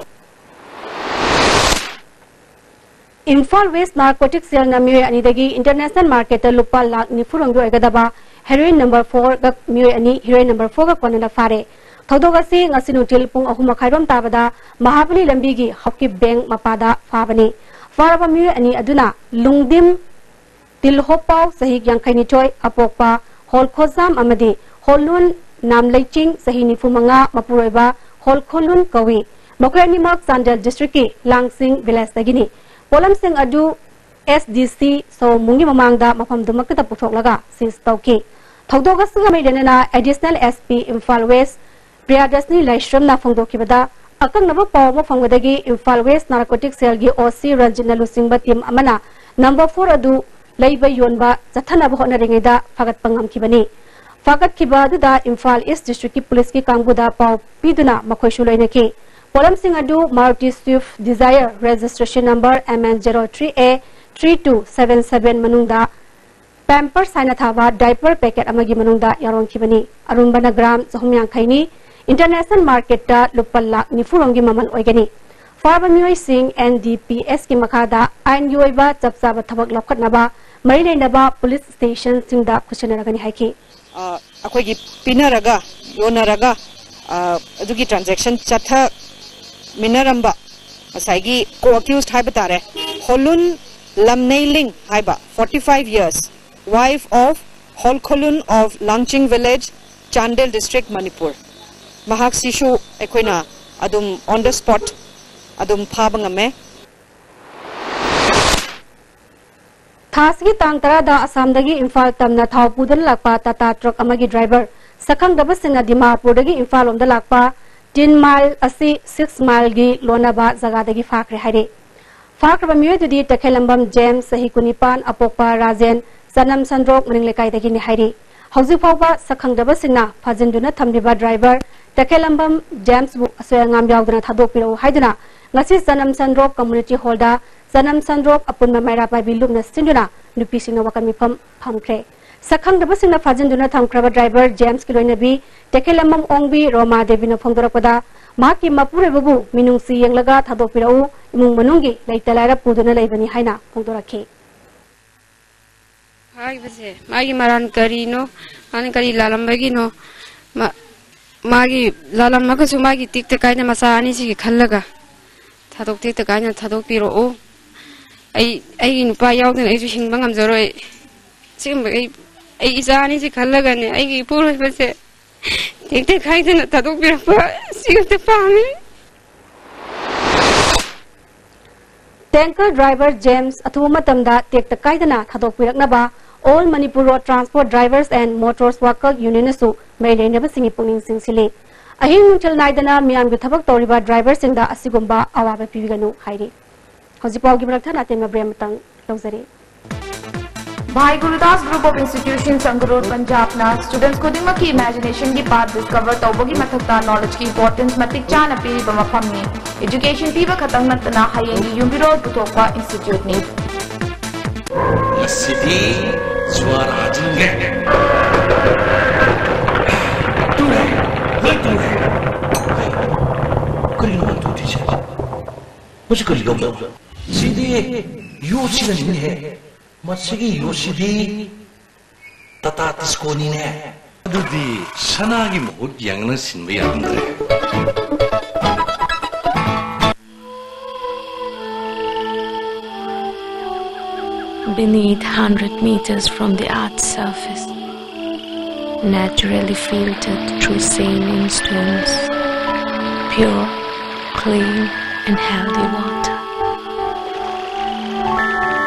ꯏꯝꯐꯥꯜ ꯋꯦꯁ ꯅꯥꯔꯀꯣꯇꯤꯛ ꯁꯦꯜꯅ ꯃꯤꯑꯣꯏ ꯑꯅꯤꯗꯒꯤ ꯏꯟꯇꯔꯅꯦꯁꯅꯦꯜ ꯃꯥꯔꯀꯦꯠꯇ ꯂꯨꯄꯥ ꯂꯥꯈ ꯅꯤꯐꯨ ꯔꯣꯝꯒꯤ ꯑꯣꯏꯒꯗꯕ ꯍꯦꯔꯣꯏꯟ ꯅꯝꯕꯔ ꯐꯣꯔꯒ ꯃꯤꯑꯣꯏ ꯑꯅꯤ ꯍꯦꯔꯣꯏꯟ ꯅꯝꯕꯔ ꯐꯣꯔꯒ ꯀꯣꯟꯅꯅ ꯐꯥꯔꯦ꯫ ꯊꯧꯗꯣꯛ ꯑꯁꯤ ꯉꯁꯤ ꯅꯨꯡꯊꯤꯜ ꯄꯨꯡ ꯑꯍꯨꯝ ꯃꯈꯥꯏꯔꯣꯝ ꯇꯥꯕꯗ ꯃꯍꯥꯕꯂꯤ ꯂꯝꯕꯤꯒꯤ ꯍꯥꯎꯀꯤꯞ ꯕꯦꯡ ꯃꯄꯥꯗ ꯐꯥꯕꯅꯤ꯫ ꯐꯥꯔꯕ ꯃꯤꯑꯣꯏ ꯑꯅꯤ ꯑꯗꯨꯅ ꯂꯨꯡꯗꯤꯝ ꯇꯤꯜꯍꯣꯄꯥꯎ ꯆꯍꯤ ꯌꯥꯡꯈꯩꯅꯤꯊꯣꯏ ꯑꯄꯣꯛꯄ ꯍꯣꯜꯈꯣꯖꯥꯝ ꯑꯃꯗꯤ ꯍꯣꯜꯂꯨꯟ ꯅꯥꯝꯂꯩꯆꯤꯡ ꯆꯍꯤ ꯅꯤꯐꯨ ꯃꯉꯥ ꯃꯄꯨꯔꯣꯏꯕ ꯍꯣꯜꯈꯣꯂꯨꯟ ꯀꯧꯏ꯫ ꯃꯈꯣꯏ ꯑꯅꯤꯃꯛ ꯆꯥꯟꯗꯦꯜ ꯗꯤꯁꯇ꯭ꯔꯤꯛꯀꯤ ꯂꯥꯡꯁꯤꯡ ꯚꯤꯂꯦꯖꯇꯒꯤꯅꯤ꯫ ꯄꯣꯠꯂꯝꯁꯤꯡ ꯑꯗꯨ ꯑꯦꯁ ꯗꯤ ꯁꯤ ꯁꯣꯃꯨꯡꯒꯤ ꯃꯃꯥꯡꯗ ꯃꯐꯝꯗꯨꯃꯛꯇꯗ ꯄꯨꯊꯣꯛꯂꯒ ꯁꯤꯖ ꯇꯧꯈꯤ꯫ ꯊꯧꯗꯣꯛ ꯑꯁꯤꯒ ꯃꯔꯤ ꯂꯩꯅꯅ additional S P Imphal west Priyadarshini ꯂꯥꯏꯁ꯭ꯔꯝꯅ ꯐꯣꯡꯗꯣꯛꯈꯤꯕꯗ, ꯑꯀꯛꯅꯕ ꯄꯥꯎ ꯑꯃ ꯐꯪꯕꯗꯒꯤ ꯏꯝꯐꯥꯜ ꯋꯦꯁ ꯅꯥꯔꯀꯣꯇꯤꯛ ꯁꯦꯜꯒꯤ ꯑꯣ ꯁꯤ ꯔꯟꯖꯤꯠꯅ ꯂꯨꯆꯤꯡꯕ ꯇꯤꯝ ꯑꯃꯅ ꯅꯝꯕꯔ ꯐꯣꯔ ꯑꯗꯨ ꯂꯩꯕ ꯌꯣꯟꯕ ꯆꯠꯊꯅꯕ ꯍꯣꯠꯅꯔꯤꯉꯩꯗ ꯐꯥꯒꯠꯄ ꯉꯝꯈꯤꯕꯅꯤ꯫ ꯐꯥꯒꯠꯈꯤꯕ ꯑꯗꯨꯗ ꯏꯝꯐꯥꯜ ꯏꯁ ꯗꯤꯁꯇ꯭ꯔꯤꯛꯀꯤ ꯄꯨꯂꯤꯁꯀꯤ ꯀꯥꯡꯕꯨꯗ ꯄꯥꯎ ꯄꯤꯗꯨꯅ ꯃꯈꯣꯏꯁꯨ ꯂꯣꯏꯅꯈꯤ꯫ ꯄꯣꯠꯂꯝꯁꯤꯡ ꯑꯗꯨ Maruti Swift Dzire registration number M N zero three A three two seven seven ꯃꯅꯨꯡꯗ ꯄꯦꯝꯄꯔꯁ ꯍꯥꯏꯅ ꯊꯥꯕ ꯗꯥꯏꯄꯔ ꯄꯦꯀꯦꯠ ꯑꯃꯒꯤ ꯃꯅꯨꯡꯗ ꯌꯥꯎꯔꯝꯈꯤꯕꯅꯤ꯫ ꯑꯔꯨꯝꯕꯅ ꯒ꯭ꯔꯥꯝ ꯆꯍꯨꯝ ꯌꯥꯡꯈꯩꯅꯤ꯫ ꯏꯟꯇꯔꯅꯦꯁꯅꯦꯜ ꯃꯥꯔꯀꯦꯠꯇ ꯂꯨꯄꯥ ꯂꯥꯈ ꯅꯤꯐꯨ ꯔꯣꯝꯒꯤ ꯃꯃꯜ ꯑꯣꯏꯒꯅꯤ꯫ ꯐꯥꯔꯕ ꯃꯤꯑꯣꯏꯁꯤꯡ ꯑꯦꯟ ꯗꯤ ꯄꯤ ꯑꯦꯁꯀꯤ ꯃꯈꯥꯗ ꯑꯥꯏꯟꯒꯤ ꯑꯣꯏꯕ ꯆꯞ ꯆꯥꯕ ꯊꯕꯛ ꯂꯧꯈꯠꯅꯕ ꯃꯔꯤ ꯂꯩꯅꯕ ꯄꯨꯂꯤꯁ ꯁ꯭ꯇꯦꯁꯟꯁꯤꯡꯗ ꯈꯨꯠꯁꯤꯟꯅꯔꯒꯅꯤ ꯍꯥꯏꯈꯤ꯫ ꯑ, ꯑꯩꯈꯣꯏꯒꯤ ꯄꯤꯅꯔꯒ, ꯌꯣꯟꯅꯔꯒ, ꯑ, ꯑꯗꯨꯒꯤ ꯇ꯭ꯔꯥꯟꯖꯦꯛꯁꯟ ꯆꯠꯊꯃꯤꯟꯅꯔꯝꯕ ꯉꯁꯥꯏꯒꯤ co-accused ꯍꯥꯏꯕ ꯇꯥꯔꯦ, ꯍꯣꯂꯨꯟ ꯂꯝꯅꯩꯂꯤꯡ ꯍꯥꯏꯕ, forty five years, wife of ꯍꯣꯜꯈꯣꯂꯨꯟ of Langching village, Chandel district, Manipur, ꯃꯍꯥꯛꯁꯤꯁꯨ ꯑꯩꯈꯣꯏꯅ ꯑꯗꯨꯝ on the spot ꯑꯗꯨꯝ ꯐꯥꯕ ꯉꯝꯃꯦ꯫ ꯊꯥ ꯑꯁꯤꯒꯤ ꯇꯥꯡ ꯇꯔꯥꯗ ꯑꯁꯥꯝꯗꯒꯤ ꯏꯝꯐꯥꯜ ꯇꯝꯅ ꯊꯥꯎ ꯄꯨꯗꯨꯅ ꯂꯥꯛꯄ ꯇꯥꯇꯥ ꯇ꯭ꯔꯛ ꯑꯃꯒꯤ ꯗ꯭ꯔꯥꯏꯚꯔ ꯁꯛꯈꯪꯗꯕꯁꯤꯡꯅ ꯗꯤꯃꯥꯄꯨꯔꯗꯒꯤ ꯏꯝꯐꯥꯜ ꯂꯣꯝꯗ ꯂꯥꯛꯄ ꯇꯤꯟ ꯃꯥꯏꯜ ꯑꯁꯤ ꯁꯤꯛꯁ ꯃꯥꯏꯜꯒꯤ ꯂꯣꯟꯅꯕ ꯖꯒꯥꯗꯒꯤ ꯐꯥꯈ꯭ꯔꯦ ꯍꯥꯏꯔꯤ꯫ ꯐꯥꯈ꯭ꯔꯕ ꯃꯤꯑꯣꯏꯗꯨꯗꯤ ꯇꯈꯦꯜꯂꯝꯕꯝ ꯖꯦꯝꯁ, ꯆꯍꯤ ꯀꯨꯟꯅꯤꯄꯥꯟ, ꯑꯄꯣꯛꯄ ꯔꯥꯖꯦꯟ, ꯆꯅꯝ ꯁꯟꯗ꯭ꯔꯣꯛ, ꯃꯅꯤꯡ ꯂꯩꯀꯥꯏꯗꯒꯤꯅꯤ ꯍꯥꯏꯔꯤ꯫ ꯍꯧꯖꯤꯛ ꯐꯥꯎꯕ ꯁꯛꯈꯪꯗꯕꯁꯤꯡꯅ ꯐꯥꯖꯤꯟꯗꯨꯅ ꯊꯝꯂꯤꯕ ꯗ꯭ꯔꯥꯏꯚꯔ ꯇꯈꯦꯜꯂꯝꯕꯝ ꯖꯦꯝꯁꯕꯨ ꯑꯁꯣꯏ ꯑꯉꯥꯝ ꯌꯥꯎꯗꯅ ꯊꯥꯗꯣꯛꯄꯤꯔꯛꯎ ꯍꯥꯏꯗꯨꯅ ꯉꯁꯤ ꯆꯅꯝ ꯁꯟꯗ꯭ꯔꯣꯛ ꯀꯝꯃ꯭ꯌꯨꯅꯤꯇꯤ ꯍꯣꯜꯗ ꯆꯅꯝ ꯁꯟꯗ꯭ꯔꯣꯛ ꯑꯄꯨꯟꯕ ꯃꯩꯔꯥ ꯄꯥꯏꯕꯤ ꯂꯨꯞꯅ ꯁꯤꯟꯗꯨꯅ ꯅꯨꯄꯤꯁꯤꯡꯅ ꯋꯥꯀꯠ ꯃꯤꯐꯝ ꯐꯝꯈ꯭ꯔꯦ꯫ ꯁꯛꯈꯪꯗꯕꯁꯤꯡꯅ ꯐꯥꯖꯤꯟꯗꯨꯅ ꯊꯝꯈ꯭ꯔꯕ ꯗ꯭ꯔꯥꯏꯚꯔ ꯖꯦꯝꯁꯀꯤ ꯂꯣꯏꯅꯕꯤ ꯇꯈꯦꯜꯂꯝꯕꯝ ꯑꯣꯡꯕꯤ ꯔꯣꯃꯥ ꯗꯦꯕꯤꯅ ꯐꯣꯡꯗꯣꯔꯛꯄꯗ, ꯃꯍꯥꯛꯀꯤ ꯃꯄꯨꯔꯣꯏꯕꯕꯨ ꯃꯤꯅꯨꯡꯁꯤ ꯌꯦꯡꯂꯒ ꯊꯥꯗꯣꯛꯄꯤꯔꯛꯎ, ꯏꯃꯨꯡ ꯃꯅꯨꯡꯒꯤ ꯂꯩꯇ ꯂꯥꯏꯔ ꯄꯨꯗꯨꯅ ꯂꯩꯕꯅꯤ ꯍꯥꯏꯅ ꯐꯣꯡꯗꯣꯔꯛꯈꯤ꯫ ꯍꯥꯏꯕꯁꯦ ꯃꯥꯒꯤ ꯃꯔꯥꯟ ꯀꯔꯤꯅꯣ, ꯃꯥꯅ ꯀꯔꯤ ꯂꯥꯜꯂꯝꯕꯒꯤꯅꯣ, ꯃꯥ-, ꯃꯥꯒꯤ ꯂꯥꯜꯂꯝꯃꯒꯁꯨ ꯃꯥꯒꯤ ꯇꯦꯛꯇ ꯀꯥꯏꯅ ꯃꯆꯥ ꯑꯅꯤꯁꯤꯒꯤ ꯈꯜꯂꯒ ꯊꯥꯗꯣꯛ, ꯇꯦꯛꯇ ꯀꯥꯏꯅ ꯊꯥꯗꯣꯛꯄꯤꯔꯛꯎ꯫ ꯑꯩ, ꯑꯩꯒꯤ ꯅꯨꯄꯥ ꯌꯥꯎꯗꯅ ꯑꯩꯁꯨ ꯍꯤꯡꯕ ꯉꯝꯖꯔꯣꯏ꯫ ꯁꯤꯒꯨꯝꯕ ꯑꯩ, ꯑꯩ ꯏꯆꯥ ꯑꯅꯤꯁꯤ ꯈꯜꯂꯒꯅꯦ, ꯑꯩꯒꯤ ꯏꯄꯨꯔꯣꯏꯕꯁꯦ ꯇꯦꯛꯇ ꯀꯥꯏꯗꯅ ꯊꯥꯗꯣꯛꯄꯤꯔꯛꯄ ꯁꯤ ꯈꯛꯇ ꯄꯥꯝꯃꯤ꯫ ꯇꯦꯡꯀꯔ ꯗ꯭ꯔꯥꯏꯚꯔ ꯖꯦꯝꯁ ꯑꯊꯨꯕ ꯃꯇꯝꯗ ꯇꯦꯛꯇ ꯀꯥꯏꯗꯅ ꯊꯥꯗꯣꯛꯄꯤꯔꯛꯅꯕ All Manipur Road Transport Drivers and Motors Worker Unionꯅꯁꯨ ꯃꯔꯤ ꯂꯩꯅꯕꯁꯤꯡꯒꯤ ꯄꯨꯛꯅꯤꯡ ꯆꯤꯡꯁꯤꯜꯂꯤ꯫ ꯑꯍꯤꯡ ꯅꯨꯡꯊꯤꯜ ꯅꯥꯏꯗꯅ ꯃꯤꯌꯥꯝꯒꯤ ꯊꯕꯛ ꯇꯧꯔꯤꯕ ꯗ꯭ꯔꯥꯏꯚꯔꯁꯤꯡꯗ ꯑꯁꯤꯒꯨꯝꯕ ꯑꯋꯥꯕ ꯄꯤꯕꯤꯒꯅꯨ ꯍꯥꯏꯔꯤ꯫ ꯍꯧꯖꯤꯛ ꯄꯥꯎꯒꯤ ꯃꯔꯛ ꯊꯠꯅ ꯑꯇꯦꯟꯕ ꯕ꯭ꯔꯦꯛ ꯑꯃꯇꯪ ꯂꯧꯖꯔꯤ꯫ Bhai Gurudas Group of Institutions, Sangrur, Punjabꯅ students ꯈꯨꯗꯤꯡꯃꯛꯀꯤ imaginationꯒꯤ path discover ꯇꯧꯕꯒꯤ ꯃꯊꯛꯇ knowledgeꯀꯤ importance ꯃꯇꯤꯛ ꯆꯥꯅ ꯄꯤꯔꯤꯕ ꯃꯐꯝꯅꯤ꯫ Education ꯄꯤꯕ ꯈꯛꯇꯪ ꯅꯠꯇꯅ ꯍꯌꯦꯡꯒꯤ ꯌꯨꯝꯕꯤꯔꯣꯜ ꯄꯨꯊꯣꯛꯄ instituteꯅꯤ꯫ ꯉꯁꯤꯗꯤ ꯁ꯭ꯋꯥꯔꯥꯖꯤꯡꯒꯦ꯫ ꯇꯨꯔꯦ, ꯂꯣꯏ ꯇꯨꯔꯦ꯫ ꯀꯔꯤꯅꯣ ꯃꯥꯅ ꯇꯧꯗꯣꯏꯁꯦ? ꯃꯁꯤ ꯀꯔꯤ ꯂꯧꯅꯣ? ꯁꯤꯗꯤ ꯌꯣꯠꯁꯤꯅꯅꯤꯅꯦꯍꯦ꯫ ꯃꯁꯤꯒꯤ ꯌꯣꯠꯁꯤꯗꯤ ꯇꯥꯇꯥ ꯇꯤꯁꯀꯣꯅꯤꯅꯦ꯫ ꯑꯗꯨꯗꯤ ꯁꯅꯥꯒꯤ ꯃꯍꯨꯠ ꯌꯦꯡꯅ ꯁꯤꯟꯕ ꯌꯥꯔꯝꯗ꯭ꯔꯦ꯫ Beneath, hundred meters from the earth's surface, naturally filtered through saline stones, pure, clean, and healthy water.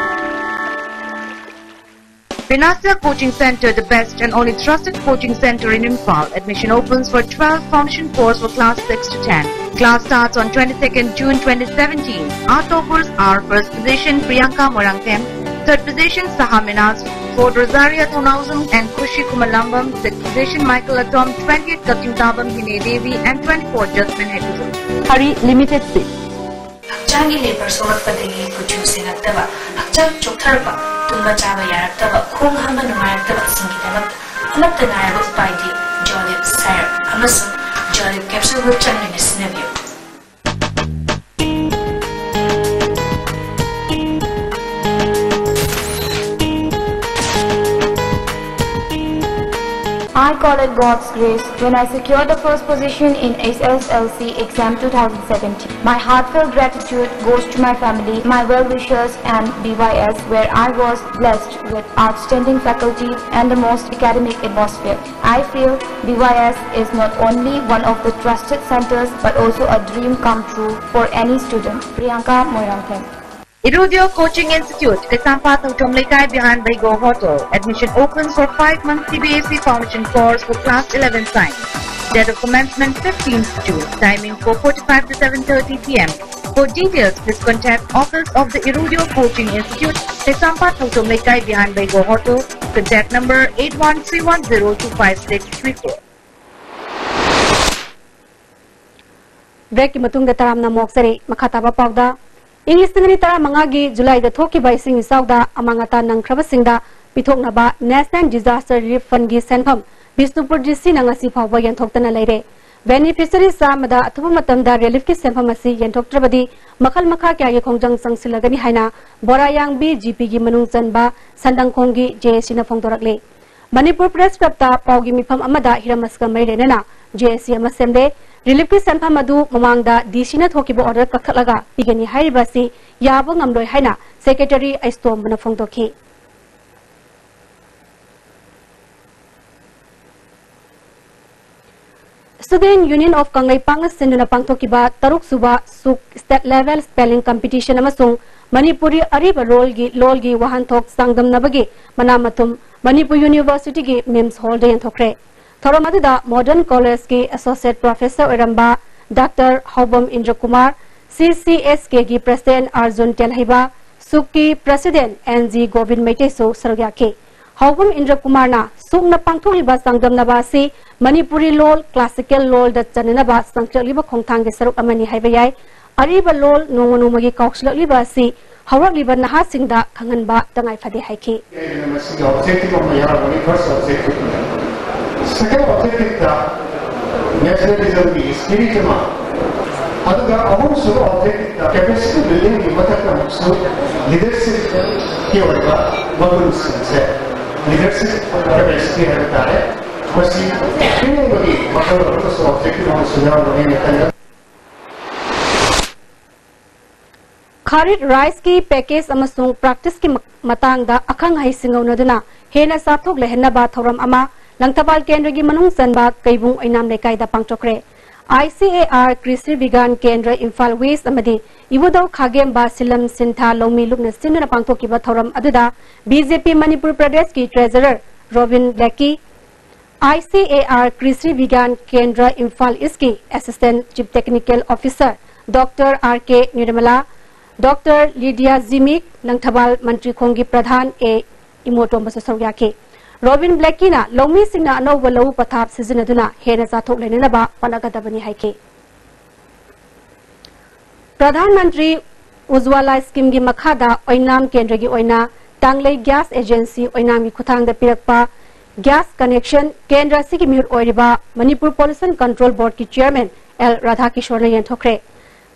Vinasya Coaching Center, the best and only trusted coaching center in Imphal. Admission opens for twelve formation course for class six to ten. Class starts on twenty-second June twenty seventeen. Our toppers are: first position Priyanka Moirangthem, third position Saha Minaz, fourth Rosaria Thongauzam and Khushi Kumalambam, sixth position Michael Atom, twentieth Kakchingtabam Hine Devi and twenty-fourth Jasmine Hekuzum. Hari limited seat. ꯍꯛꯆꯥꯡꯒꯤ ꯂꯦꯄꯔ ꯁꯣꯛꯂꯛꯄꯗꯒꯤ ꯀꯨꯆꯨ ꯁꯦꯡꯉꯛꯇꯕ, ꯍꯛꯆꯥꯡ ꯆꯣꯛꯊꯔꯛꯄ, ꯇꯨꯝꯕ ꯆꯥꯕ ꯌꯥꯔꯛꯇꯕ, ꯈꯣꯡ ꯍꯥꯝꯕ ꯅꯨꯡꯉꯥꯏꯔꯛꯇꯕꯁꯤꯡꯒꯤꯗꯃꯛꯇ ꯑꯃꯠꯇ ꯉꯥꯏꯔꯕ ꯎꯄꯥꯏꯗꯤ ꯖꯣꯂꯤꯞ ꯁꯥꯏꯔꯞ ꯑꯃꯁꯨꯡ ꯖꯣꯂꯤꯞ ꯀꯦꯞꯁꯨꯜꯕꯨ ꯆꯥꯡ ꯅꯥꯏꯅ ꯁꯤꯖꯤꯟꯅꯕꯤꯌꯨ꯫ I call it God's grace when I secured the first position in S S L C exam two thousand seventeen. My heartfelt gratitude goes to my family, my well-wishers, and B Y S, where I was blessed with outstanding faculty and the most academic atmosphere. I feel B Y S is not only one of the trusted centers but also a dream come true for any student. Priyanka Moirangthem. Irudio Coaching Institute, Kaisampad Thoutom Leikai behind Baigo Hotel. Admission opens for five months C B S E foundation course for class eleven science. Date of commencement fifteenth June. Timing four forty-five to seven thirty P M. For details, please contact office of the Irudio Coaching Institute, Kaisampad Thoutom Leikai behind Baigo Hotel. Contact number eight one three one zero two five six three four. ꯕ꯭ꯔꯦꯛꯀꯤ ꯃꯇꯨꯡꯗ ꯇꯔꯥꯝꯅ ꯃꯣꯛꯆꯔꯤ꯫ ꯃꯈꯥ ꯇꯥꯕ ꯄꯥꯎꯗ, ꯏꯪ ꯂꯤꯁꯤꯡ ꯑꯅꯤ ꯇꯔꯥꯃꯉꯥꯒꯤ ꯖꯨꯂꯥꯏꯗ ꯊꯣꯛꯈꯤꯕ ꯏꯁꯤꯡ ꯏꯆꯥꯎꯗ ꯑꯃꯥꯡ ꯑꯇꯥ ꯅꯪꯈ꯭ꯔꯕꯁꯤꯡꯗ ꯄꯤꯊꯣꯛꯅꯕ National Disaster Relief Fundꯒꯤ ꯁꯦꯟꯐꯝ ꯕꯤꯁꯅꯨꯄꯨꯔ DCꯅ ꯉꯁꯤ ꯐꯥꯎꯕ ꯌꯦꯟꯊꯣꯛꯇꯅ ꯂꯩꯔꯦ꯫ Beneficiary ꯆꯥꯝꯃꯗ ꯑꯊꯨꯕ ꯃꯇꯝꯗ reliefꯀꯤ ꯁꯦꯟꯐꯝ ꯑꯁꯤ ꯌꯦꯟꯊꯣꯛꯇ꯭ꯔꯕꯗꯤ ꯃꯈꯜ ꯃꯈꯥ ꯀꯌꯥꯒꯤ ꯈꯣꯡꯖꯪ ꯆꯪꯁꯤꯜꯂꯒꯅꯤ ꯍꯥꯏꯅ ꯕꯣꯔꯥꯌꯥꯡꯕꯤ GPꯒꯤ ꯃꯅꯨꯡ ꯆꯟꯕ ꯁꯟꯗꯪꯈꯣꯡꯒꯤ JACꯅ ꯐꯣꯡꯗꯣꯔꯛꯂꯤ꯫ ꯃꯅꯤꯄꯨꯔ Press Clubꯇ ꯄꯥꯎꯒꯤ ꯃꯤꯐꯝ ꯑꯃꯗ ꯍꯤꯔꯝ ꯑꯁꯤꯒ ꯃꯔꯤ ꯂꯩꯅꯅ JAC ꯑꯃ ꯁꯦꯝꯂꯦ꯫ Reliefꯀꯤ ꯁꯦꯟꯐꯝ ꯑꯗꯨ ꯃꯃꯥꯡꯗ DCꯅ ꯊꯣꯛꯈꯤꯕ order ꯀꯛꯊꯠꯂꯒ ꯄꯤꯒꯅꯤ ꯍꯥꯏꯔꯤꯕ ꯑꯁꯤ ꯌꯥꯕ ꯉꯝꯂꯣꯏ ꯍꯥꯏꯅ Secretary ꯑꯩꯁꯇꯣꯝꯕꯅ ꯐꯣꯡꯗꯣꯛꯈꯤ꯫ Student Union of ꯀꯪꯂꯩꯄꯥꯛꯅ ꯁꯤꯟꯗꯨꯅ ꯄꯥꯡꯊꯣꯛꯈꯤꯕ ꯇꯔꯨꯛ ꯁꯨꯕ ꯁꯨꯛ State Level Spelling Competition ꯑꯃꯁꯨꯡ ꯃꯅꯤꯄꯨꯔꯤ ꯑꯔꯤꯕ ꯂꯣꯜꯒꯤ, ꯂꯣꯜꯒꯤ ꯋꯥꯍꯟꯊꯣꯛ ꯆꯥꯡꯗꯝꯅꯕꯒꯤ ꯃꯅꯥ ꯃꯊꯨꯝ ꯃꯅꯤꯄꯨꯔ University ꯒꯤ MIMS Hall ꯗ ꯌꯦꯟꯊꯣꯛꯈ꯭ꯔꯦ꯫ ꯊꯧꯔꯝ ꯑꯗꯨꯗ Modern College ꯀꯤ Associate Professor ꯑꯣꯏꯔꯝꯕ Doctor ꯍꯥꯎꯕꯝ ꯏꯟꯗ꯭ꯔꯀꯨꯃꯥꯔ, C C S K ꯒꯤ President Arjun ꯇꯦꯜꯍꯩꯕ, ꯁꯨꯛꯀꯤ President N G Gobin ꯃꯩꯇꯩꯁꯨ ꯁꯔꯨꯛ ꯌꯥꯈꯤ꯫ ꯍꯥꯎꯕꯝ ꯏꯟꯗ꯭ꯔꯀꯨꯃꯥꯔꯅ ꯁꯨꯛꯅ ꯄꯥꯡꯊꯣꯛꯂꯤꯕ ꯆꯥꯡꯗꯝꯅꯕ ꯑꯁꯤ ꯃꯅꯤꯄꯨꯔꯤ ꯂꯣꯜ classical ꯂꯣꯜꯗ ꯆꯟꯅꯅꯕ ꯆꯪꯁꯤꯜꯂꯛꯂꯤꯕ ꯈꯣꯡꯊꯥꯡꯒꯤ ꯁꯔꯨꯛ ꯑꯃꯅꯤ ꯍꯥꯏꯕ ꯌꯥꯏ꯫ ꯑꯔꯤꯕ ꯂꯣꯜ ꯅꯣꯡꯃ ꯅꯣꯡꯃꯒꯤ ꯀꯥꯎꯁꯤꯜꯂꯛꯂꯤꯕ ꯑꯁꯤ ꯍꯧꯔꯛꯂꯤꯕ ꯅꯍꯥꯁꯤꯡꯗ ꯈꯪꯍꯟꯕ ꯇꯉꯥꯏ ꯐꯗꯦ ꯍꯥꯏꯈꯤ꯫ ꯃꯁꯤꯒꯤ objective ꯑꯃ ꯌꯥꯎꯔꯝꯒꯅꯤ, first objective꯫ Second objective ꯇ nationalism ꯒꯤ spirit ꯑꯃ, ꯑꯗꯨꯒ ꯑꯍꯨꯝꯁꯨꯕ objective ꯇ capacity building ꯒꯤ ꯃꯊꯛꯇ ꯑꯃꯨꯛꯁꯨ leadership ꯀꯤ ꯑꯣꯏꯕ ꯃꯒꯨꯟꯁꯤꯡꯁꯦ, leadership capacity ꯍꯥꯏꯕ ꯇꯥꯔꯦ, ꯃꯁꯤ ꯄꯤꯅꯤꯡꯕꯒꯤ ꯋꯥꯈꯜꯂꯣꯟ ꯑꯃꯁꯨ objective ꯑꯃꯁꯨ ꯌꯥꯎꯔꯝꯒꯅꯤ ꯍꯥꯏꯅ ꯈꯜꯂꯤ꯫ ꯈꯥꯔꯤꯗ rice ꯀꯤ package ꯑꯃꯁꯨꯡ practice ꯀꯤ ꯃ-, ꯃꯇꯥꯡꯗ ꯑꯈꯪ ꯑꯍꯩꯁꯤꯡ ꯀꯧꯅꯗꯨꯅ ꯍꯦꯟꯅ ꯆꯥꯊꯣꯛ ꯂꯩꯍꯟꯅꯕ ꯊꯧꯔꯝ ꯑꯃ ꯂꯪꯊꯕꯥꯜ ꯀꯦꯟꯗ꯭ꯔꯒꯤ ꯃꯅꯨꯡ ꯆꯟꯕ ꯀꯩꯕꯨꯡ ꯑꯣꯏꯅꯥꯝ ꯂꯩꯀꯥꯏꯗ ꯄꯥꯡꯊꯣꯛꯈ꯭ꯔꯦ꯫ I C A R Krishi ꯕꯤꯒ꯭ꯌꯥꯟ ꯀꯦꯟꯗ꯭ꯔ ꯏꯝꯐꯥꯜ West ꯑꯃꯗꯤ ꯏꯕꯨꯙꯧ ꯈꯥꯒꯦꯝꯕ ꯁꯤꯂꯝ ꯁꯤꯟꯊꯥ ꯂꯧꯃꯤ ꯂꯨꯞꯅ ꯁꯤꯟꯗꯨꯅ ꯄꯥꯡꯊꯣꯛꯈꯤꯕ ꯊꯧꯔꯝ ꯑꯗꯨꯗ B J P ꯃꯅꯤꯄꯨꯔ ꯄ꯭ꯔꯗꯦꯁꯀꯤ treasurer ꯔꯣꯕꯤꯟ ꯕ꯭ꯂꯦꯛꯀꯤ, I C A R Krishi ꯕꯤꯒ꯭ꯌꯥꯟ ꯀꯦꯟꯗ꯭ꯔ ꯏꯝꯐꯥꯜ East ꯀꯤ Assistant Chief Technical Officer Doctor R K Nirmala, Doctor Lydia Jimik, Langthabal ꯃꯟꯇ꯭ꯔꯤꯈꯣꯡꯒꯤ ꯄ꯭ꯔꯙꯥꯟ ꯑꯦ ꯏꯃꯣꯇꯣꯝꯕꯁꯨ ꯁꯔꯨꯛ ꯌꯥꯈꯤ꯫ ꯔꯣꯕꯤꯟ ꯕ꯭ꯂꯦꯛꯀꯤꯅ ꯂꯧꯃꯤꯁꯤꯡꯅ ꯑꯅꯧꯕ ꯂꯧꯎ ꯄꯊꯥꯞ ꯁꯤꯖꯤꯟꯅꯗꯨꯅ ꯍꯦꯟꯅ ꯆꯥꯊꯣꯛ ꯂꯩꯅꯅꯕ ꯍꯣꯠꯅꯒꯗꯕꯅꯤ ꯍꯥꯏꯈꯤ꯫ ꯄ꯭ꯔꯙꯥꯟ ꯃꯟꯇ꯭ꯔꯤ ꯎꯖ꯭ꯋꯥꯂꯥ scheme ꯒꯤ ꯃꯈꯥꯗ ꯑꯣꯏꯅꯥꯝ ꯀꯦꯟꯗ꯭ꯔꯒꯤ ꯑꯣꯏꯅ ꯇꯥꯡꯂꯩ Gas Agency ꯑꯣꯏꯅꯥꯝꯒꯤ ꯈꯨꯠꯊꯥꯡꯗ ꯄꯤꯔꯛꯄ gas connection ꯀꯦꯟꯗ꯭ꯔ ꯑꯁꯤꯒꯤ ꯃꯤꯍꯨꯠ ꯑꯣꯏꯔꯤꯕ ꯃꯅꯤꯄꯨꯔ Pollution Control Board ꯀꯤ Chairman L ꯔꯥꯙꯥꯀꯤꯁꯣꯔꯅ ꯌꯦꯟꯊꯣꯛꯈ꯭ꯔꯦ꯫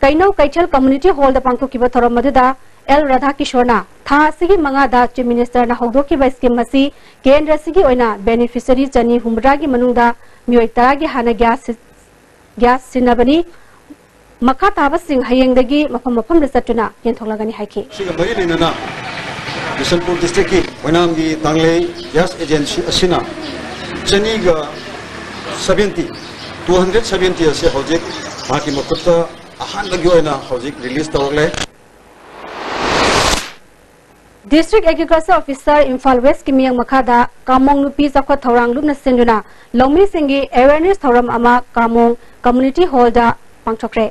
ꯀꯩꯅꯧ ꯀꯩꯊꯦꯜ Community Hall ꯗ ꯄꯥꯡꯊꯣꯛꯈꯤꯕ ꯊꯧꯔꯝ ꯑꯗꯨꯗ L ꯔꯥꯙꯥꯀꯤꯁꯣꯔꯅ ꯊꯥ ꯑꯁꯤꯒꯤ ꯃꯉꯥꯗ Chief Minister ꯅ ꯍꯧꯗꯣꯛꯈꯤꯕ scheme ꯑꯁꯤ ꯀꯦꯟꯗ꯭ꯔ ꯑꯁꯤꯒꯤ ꯑꯣꯏꯅ beneficiary ꯆꯅꯤ ꯍꯨꯝꯐꯨꯇꯔꯥꯒꯤ ꯃꯅꯨꯡꯗ ꯃꯤꯑꯣꯏ ꯇꯔꯥꯒꯤ ꯍꯥꯟꯅ gas ꯁꯤ-, gas ꯁꯤꯟꯅꯕꯅꯤ꯫ ꯃꯈꯥ ꯇꯥꯕꯁꯤꯡ ꯍꯌꯦꯡꯗꯒꯤ ꯃꯐꯝ ꯃꯐꯝꯗ ꯆꯠꯇꯨꯅ ꯌꯦꯟꯊꯣꯛꯂꯒꯅꯤ ꯍꯥꯏꯈꯤ꯫ ꯁꯤꯒ ꯃꯔꯤ ꯂꯩꯅꯅ ꯕꯤꯁꯅꯨꯄꯨꯔ ꯗꯤꯁꯇ꯭ꯔꯤꯛꯀꯤ ꯑꯣꯏꯅꯥꯝꯒꯤ ꯇꯥꯡꯂꯩ ꯒ꯭ꯌꯥꯁ ꯑꯦꯖꯦꯟꯁꯤ ꯑꯁꯤꯅ ꯆꯅꯤꯒ ꯁꯚꯦꯟꯇꯤ, two hundred seventy ꯑꯁꯤ ꯍꯧꯖꯤꯛ ꯃꯍꯥꯛꯀꯤ ꯃꯈꯨꯠꯇ ꯑꯍꯥꯟꯕꯒꯤ ꯑꯣꯏꯅ ꯍꯧꯖꯤꯛ ꯔꯤꯂꯤꯁ ꯇꯧꯔꯛꯂꯦ꯫ District Agriculture Officer, ꯏꯝꯐꯥꯜ ꯋꯦꯁꯀꯤ ꯃꯤꯠꯌꯦꯡ ꯃꯈꯥꯗ ꯀꯥꯃꯣꯡ ꯅꯨꯄꯤ ꯆꯥꯎꯈꯠ ꯊꯧꯔꯥꯡ ꯂꯨꯞꯅ ꯁꯤꯟꯗꯨꯅ ꯂꯧꯃꯤꯁꯤꯡꯒꯤ awareness ꯊꯧꯔꯝ ꯑꯃ ꯀꯥꯃꯣꯡ Community Hallꯗ ꯄꯥꯡꯊꯣꯛꯈ꯭ꯔꯦ꯫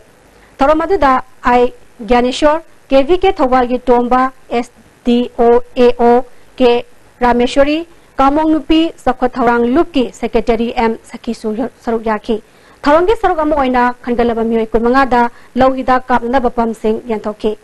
ꯊꯧꯔꯝ ꯑꯗꯨꯗ ꯑꯥꯏ ꯒ꯭ꯌꯥꯅꯦꯁꯣꯔ, ꯀꯦ ꯚꯤ ꯀꯦ ꯊꯧꯕꯥꯜꯒꯤ ꯇꯣꯝꯕ, ꯑꯦꯁ ꯗꯤ ꯑꯣ ꯑꯦ ꯑꯣ ꯀꯦ ꯔꯥꯃꯦꯁꯣꯔꯤ, ꯀꯥꯃꯣꯡ ꯅꯨꯄꯤ ꯆꯥꯎꯈꯠ ꯊꯧꯔꯥꯡ ꯂꯨꯞꯀꯤ Secretary ꯑꯦꯝ ꯁꯈꯤꯁꯨ ꯁꯔꯨꯛ ꯌꯥꯈꯤ꯫ ꯊꯧꯔꯝꯒꯤ ꯁꯔꯨꯛ ꯑꯃ ꯑꯣꯏꯅ ꯈꯟꯒꯠꯂꯕ ꯃꯤꯑꯣꯏ ꯀꯨꯟꯃꯉꯥꯗ ꯂꯧ ꯍꯤꯗꯥꯛ ꯀꯥꯞꯅꯅꯕ ꯄꯝꯁꯤꯡ ꯌꯦꯟꯊꯣꯛꯈꯤ꯫